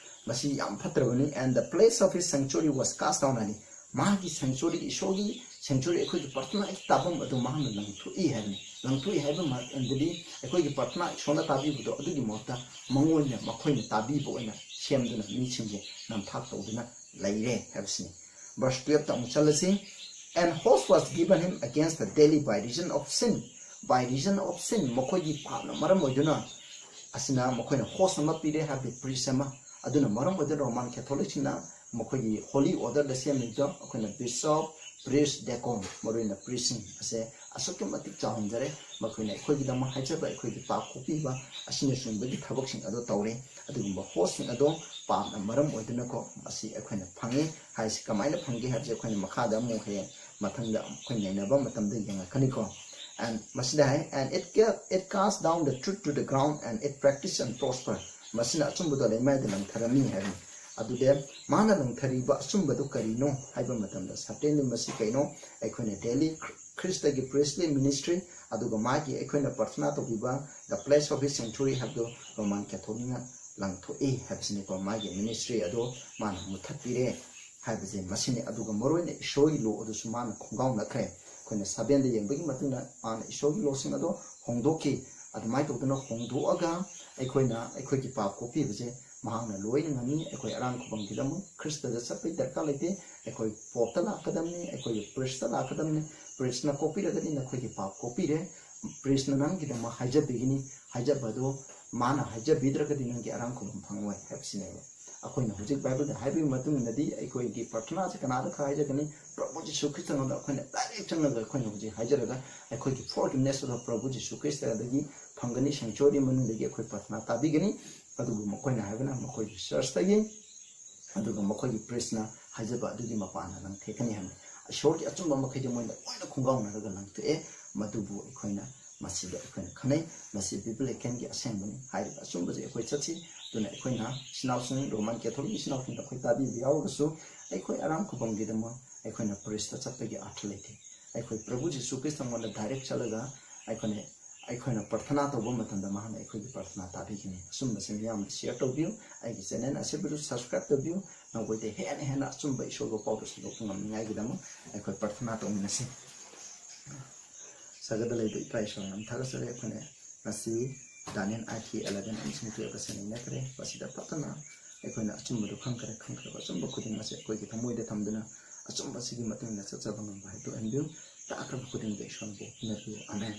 ꯃꯁꯤ ꯌꯥꯝ ꯐꯠꯇ꯭ꯔꯕꯅꯤ꯫ "And the place of his sanctuary was cast down" ꯍꯥꯏꯅꯤ꯫ ꯃꯥꯒꯤ ꯁꯦꯡꯆꯨꯔꯤ, ꯏꯁꯣꯔꯒꯤ ꯁꯦꯡꯆꯨꯔꯤ, ꯑꯩꯈꯣꯏꯒꯤ ꯄ꯭ꯔꯊꯅꯥꯒꯤ ꯇꯥꯐꯝ ꯑꯗꯨ ꯃꯍꯥꯛꯅ ꯂꯪꯊꯣꯛꯏ ꯍꯥꯏꯕꯅꯤ꯫ ꯂꯪꯊꯣꯛꯏ ꯍꯥꯏꯕ ꯃꯇꯝꯗꯗꯤ ꯑꯩꯈꯣꯏꯒꯤ ꯄ꯭ꯔꯊꯅꯥ ꯏꯁꯣꯔꯅ ꯇꯥꯕꯤꯕꯗꯣ ꯑꯗꯨꯒꯤ ꯃꯍꯨꯠꯇ ꯃꯉꯣꯟꯗ ꯃꯈꯣꯏꯅ ꯇꯥꯕꯤꯕ ꯑꯣꯏꯅ ꯁꯦꯝꯗꯨꯅ ꯃꯤꯁꯤꯡꯁꯦ ꯅꯝꯊꯥꯛ ꯇꯧꯗꯨꯅ ꯂꯩꯔꯦ ꯍꯥꯏꯕꯁꯤꯅꯤ꯫ ꯚꯔꯁ ꯇꯨꯌꯦꯜꯐꯇ ꯑꯃꯨꯛ ꯆꯠꯂꯁꯤ꯫ "And host was given him against the daily by reason of sin." By reason of sin, ꯃꯈꯣꯏꯒꯤ ꯄꯥꯞꯅ ꯃꯔꯝ ꯑꯣꯏꯗꯨꯅ ꯑꯁꯤꯅ ꯃꯈꯣꯏꯅ ꯍꯣꯁ ꯑꯃ ꯄꯤꯔꯦ, ꯍꯥꯏꯕꯗꯤ ꯄ꯭ꯔꯤꯁ ꯑꯃ꯫ ꯑꯗꯨꯅ ꯃꯔꯝ ꯑꯣꯏꯗꯨꯅ ꯔꯣꯃꯥꯟ ꯀꯦꯊꯣꯂꯤꯛꯁꯤꯡꯅ ꯃꯈꯣꯏꯒꯤ ꯍꯣꯂꯤ ꯑꯣꯔꯗꯔꯗ ꯁꯦꯝꯂꯤꯕꯗꯣ ꯑꯩꯈꯣꯏꯅ ꯕꯤꯁꯣꯞ, ꯄ꯭ꯔꯤꯁ, ꯗꯦꯀꯣꯟ, ꯃꯔꯨꯑꯣꯏꯅ ꯄ꯭ꯔꯤꯁꯁꯤꯡ ꯑꯁꯦ ꯑꯁꯨꯛꯀꯤ ꯃꯇꯤꯛ ꯆꯥꯎꯍꯟꯖꯔꯦ꯫ ꯃꯈꯣꯏꯅ ꯑꯩꯈꯣꯏꯒꯤꯗꯃꯛ ꯍꯥꯏꯖꯕ, ꯑꯩꯈꯣꯏꯒꯤ ꯄꯥꯞ ꯀꯣꯛꯄꯤꯕ ꯑꯁꯤꯅꯆꯤꯡꯕꯒꯤ ꯊꯕꯛꯁꯤꯡ ꯑꯗꯨ ꯇꯧꯔꯦ꯫ ꯑꯗꯨꯒꯨꯝꯕ ꯍꯣꯁꯁꯤꯡ ꯑꯗꯣ ꯄꯥꯞꯅ ꯃꯔꯝ ꯑꯣꯏꯗꯨꯅꯀꯣ ꯃꯁꯤ ꯑꯩꯈꯣꯏꯅ ꯐꯪꯉꯤ ꯍꯥꯏꯁꯤ꯫ ꯀꯃꯥꯏꯅ ꯐꯪꯒꯦ ꯍꯥꯏꯕꯁꯤ ꯑꯩꯈꯣꯏꯅ ꯃꯈꯥꯗ ꯑꯃꯨꯛ ꯍꯌꯦꯡ ꯃꯊꯪꯗ ꯑꯩꯈꯣꯏ ꯅꯩꯅꯕ ꯃꯇꯝꯗ ꯌꯦꯡꯉꯛꯀꯅꯤꯀꯣ꯫ And ꯃꯁꯤꯗ ꯍꯥꯏ, "And it ca-, it cast down the truth to the ground and it practice and prosper." ꯃꯁꯤꯅ ꯑꯆꯨꯝꯕꯗꯣ ꯂꯩꯃꯥꯏꯗ ꯂꯪꯊꯔꯝꯃꯤ ꯍꯥꯏꯕꯅꯤ꯫ ꯑꯗꯨꯗ ꯃꯥꯅ ꯂꯪꯊꯔꯤꯕ ꯑꯆꯨꯝꯕꯗꯨ ꯀꯔꯤꯅꯣ ꯍꯥꯏꯕ ꯃꯇꯝꯗ, certainly ꯃꯁꯤ ꯀꯩꯅꯣ? ꯑꯩꯈꯣꯏꯅ daily ꯈ꯭ꯔ-, ꯈ꯭ꯔꯤꯁꯇꯒꯤ priestly ministry, ꯑꯗꯨꯒ ꯃꯥꯒꯤ ꯑꯩꯈꯣꯏꯅ ꯄ꯭ꯔꯊꯅꯥ ꯇꯧꯕꯤꯕ the place of his sanctuary ꯍꯥꯏꯕꯗꯨ ꯔꯣꯃꯥꯟ ꯀꯦꯊꯣꯂꯤꯛꯅ ꯂꯪꯊꯣꯛꯏ ꯍꯥꯏꯕꯁꯤꯅꯤꯀꯣ꯫ ꯃꯥꯒꯤ ministry ꯑꯗꯨ ꯃꯥꯅ ꯃꯨꯊꯠꯄꯤꯔꯦ ꯍꯥꯏꯕꯁꯦ ꯃꯁꯤꯅꯤ꯫ ꯑꯗꯨꯒ ꯃꯔꯨꯑꯣꯏꯅ ꯏꯁꯣꯔꯒꯤ law ꯑꯗꯨꯁꯨ ꯃꯥꯅ ꯈꯣꯡꯒꯥꯎꯅꯈ꯭ꯔꯦ꯫ ꯑꯩꯈꯣꯏꯅ sevenꯗ ꯌꯦꯡꯕꯒꯤ ꯃꯇꯨꯡꯗ ꯃꯥꯅ ꯏꯁꯣꯔꯒꯤ lawꯁꯤꯡ ꯑꯗꯣ ꯍꯣꯡꯗꯣꯛꯈꯤ꯫ ꯑꯗꯨꯃꯥꯏꯅ ꯇꯧꯗꯅ ꯍꯣꯡꯗꯣꯛꯑꯒ ꯑꯩꯈꯣꯏꯅ ꯑꯩꯈꯣꯏꯒꯤ ꯄꯥꯞ ꯀꯣꯛꯄꯤꯕꯁꯦ ꯃꯍꯥꯛꯅ ꯂꯣꯏꯅ ꯉꯝꯃꯤ꯫ ꯑꯩꯈꯣꯏ ꯑꯔꯥꯟ ꯈꯨꯕꯝꯒꯤꯗꯃꯛ ꯈ꯭ꯔꯤꯁꯇꯗ ꯆꯠꯄꯒꯤ ꯗꯔꯀꯥꯔ ꯂꯩꯇꯦ꯫ ꯑꯩꯈꯣꯏ ꯄꯣꯞꯇ ꯂꯥꯛꯀꯗꯕꯅꯤ, ꯑꯩꯈꯣꯏꯒꯤ priestꯇ ꯂꯥꯛꯀꯗꯕꯅꯤ꯫ Priestꯅ ꯀꯣꯛꯄꯤꯔꯒꯗꯤ ꯅꯈꯣꯏꯒꯤ ꯄꯥꯞ ꯀꯣꯛꯄꯤꯔꯦ꯫ Priestꯅ ꯅꯪꯒꯤꯗꯃꯛ ꯍꯥꯏꯖꯕꯤꯒꯅꯤ꯫ ꯍꯥꯏꯖꯕ ꯑꯗꯨ ꯃꯥꯅ ꯍꯥꯏꯖꯕꯤꯗ꯭ꯔꯒꯗꯤ ꯅꯪꯒꯤ ꯑꯔꯥꯟ ꯈꯨꯕꯝ ꯐꯪꯉꯣꯏ ꯍꯥꯏꯕꯁꯤꯅꯦꯕ꯫ ꯑꯩꯈꯣꯏꯅ ꯍꯧꯖꯤꯛ ꯕꯥꯏꯕꯜꯗ ꯍꯥꯏꯕꯒꯤ ꯃꯇꯨꯡ ꯏꯟꯅꯗꯤ ꯑꯩꯈꯣꯏꯒꯤ ꯄ꯭ꯔꯊꯅꯥꯁꯦ ꯀꯅꯥꯗ ꯈꯛ ꯍꯥꯏꯖꯒꯅꯤ? ꯄ꯭ꯔꯚꯨ ꯖꯤꯁꯨ ꯈ꯭ꯔꯤꯁꯇꯉꯣꯟꯗ ꯑꯩꯈꯣꯏꯅ direct ꯆꯪꯉꯒ ꯑꯩꯈꯣꯏꯅ ꯍꯧꯖꯤꯛ ꯍꯥꯏꯖꯔꯒ ꯑꯩꯈꯣꯏꯒꯤ forgiveness ꯑꯗꯣ ꯄ꯭ꯔꯚꯨ ꯖꯤꯁꯨ ꯈ꯭ꯔꯤꯁꯇꯗꯒꯤ ꯐꯪꯒꯅꯤ꯫ Sanctuary ꯃꯅꯨꯡꯗꯒꯤ ꯑꯩꯈꯣꯏ ꯄ꯭ꯔꯊꯅꯥ ꯇꯥꯕꯤꯒꯅꯤ꯫ ꯑꯗꯨꯕꯨ ꯃꯈꯣꯏꯅ ꯍꯥꯏꯕꯅ ꯃꯈꯣꯏꯒꯤ churchꯇꯒꯤ ꯑꯗꯨꯒ ꯃꯈꯣꯏꯒꯤ priestꯅ ꯍꯥꯏꯖꯕ ꯑꯗꯨꯒꯤ ꯃꯄꯥꯟꯗ ꯂꯪꯊꯦꯛꯀꯅꯤ ꯍꯥꯏꯕꯅꯤ꯫ ꯏꯁꯣꯔꯒꯤ ꯑꯆꯨꯝꯕ ꯃꯈꯩꯗꯤ ꯃꯣꯏꯅ ꯂꯣꯏꯅ ꯈꯣꯡꯒꯥꯎꯅꯔꯒ ꯂꯪꯊꯣꯛꯑꯦ꯫ ꯃꯗꯨꯕꯨ ꯑꯩꯈꯣꯏꯅ ꯃꯁꯤꯗ ꯑꯩꯈꯣꯏꯅ ꯈꯪꯅꯩ꯫ ꯃꯁꯤ biblicalꯒꯤ ꯑꯁꯦꯡꯕꯅꯤ꯫ ꯍꯥꯏꯔꯤꯕ ꯑꯆꯨꯝꯕꯁꯦ ꯑꯩꯈꯣꯏ ꯆꯠꯁꯤ꯫ ꯑꯗꯨꯅ ꯑꯩꯈꯣꯏꯅ ꯏꯆꯤꯟ ꯏꯅꯥꯎꯁꯤꯡ, ꯔꯣꯃꯥꯟ ꯀꯦꯊꯣꯂꯤꯛ ꯏꯆꯤꯟ ꯏꯅꯥꯎꯁꯤꯡꯗ ꯑꯩꯈꯣꯏ ꯇꯥꯕꯤꯕ ꯌꯥꯎꯔꯒꯁꯨ ꯑꯩꯈꯣꯏ ꯑꯔꯥꯝ ꯈꯨꯕꯝꯒꯤꯗꯃꯛ ꯑꯩꯈꯣꯏꯅ priestꯇ ꯆꯠꯄꯒꯤ ꯑꯔꯊ ꯂꯩꯇꯦ꯫ ꯑꯩꯈꯣꯏ ꯄ꯭ꯔꯚꯨ ꯖꯤꯁꯨ ꯈ꯭ꯔꯤꯁꯇꯉꯣꯟꯗ direct ꯆꯠꯂꯒ ꯑꯩꯈꯣꯏꯅ, ꯑꯩꯈꯣꯏꯅ ꯄ꯭ꯔꯊꯅꯥ ꯇꯧꯕ ꯃꯇꯝꯗ ꯃꯍꯥꯛꯅ ꯑꯩꯈꯣꯏꯒꯤ ꯄ꯭ꯔꯊꯅꯥ ꯇꯥꯕꯤꯒꯅꯤ꯫ ꯑꯆꯨꯝꯕꯁꯤꯡ ꯌꯥꯝꯅ share ꯇꯧꯕꯤꯌꯨ꯫ ꯑꯩꯒꯤ channel ꯑꯁꯤꯕꯨꯁꯨ subscribe ꯇꯧꯕꯤꯌꯨ꯫ ꯅꯈꯣꯏꯗ ꯍꯦꯟꯅ ꯍꯦꯟꯅ ꯑꯆꯨꯝꯕ ꯏꯁꯣꯔꯒꯤ ꯄꯥꯎꯗꯨ ꯁꯟꯗꯣꯛꯄ ꯉꯝꯅꯤꯡꯉꯥꯏꯒꯤꯗꯃꯛ ꯑꯩꯈꯣꯏ ꯄ꯭ꯔꯊꯅꯥ ꯇꯧꯃꯤꯟꯅꯁꯤ꯫ ꯁꯔꯒꯗ ꯂꯩꯕ ꯏꯄꯥ ꯏꯁꯣꯔ, ꯌꯥꯝ ꯊꯥꯒꯠꯆꯔꯤ꯫ ꯑꯩꯈꯣꯏꯅ ꯉꯁꯤ Daniel eight eleven ꯑꯃꯁꯨꯡ twelve ꯑꯁꯤ ꯅꯩꯅꯈ꯭ꯔꯦ꯫ ꯃꯁꯤꯗ ꯐꯖꯅ ꯑꯩꯈꯣꯏꯅ ꯑꯆꯨꯝꯕꯗꯨ ꯈꯪꯈ꯭ꯔꯦ꯫ ꯈꯪꯈ꯭ꯔꯕ ꯑꯆꯨꯝꯕ ꯈꯨꯗꯤꯡ ꯑꯁꯤ ꯑꯩꯈꯣꯏꯒꯤ ꯊꯃꯣꯏꯗ ꯊꯝꯗꯨꯅ ꯑꯆꯨꯝꯕ ꯑꯁꯤꯒꯤ ꯃꯇꯨꯡ ꯏꯟꯅ ꯆꯠꯆꯕ ꯉꯝꯕ ꯍꯥꯏꯕꯗꯨ ꯑꯣꯏꯍꯟꯕꯤꯌꯨ꯫ ꯇꯥꯈ꯭ꯔꯕ ꯈꯨꯗꯤꯡꯗ ꯏꯁꯣꯔꯕꯨ ꯄꯨꯅꯕꯤꯌꯨ꯫ ꯑꯥꯃꯦꯟ꯫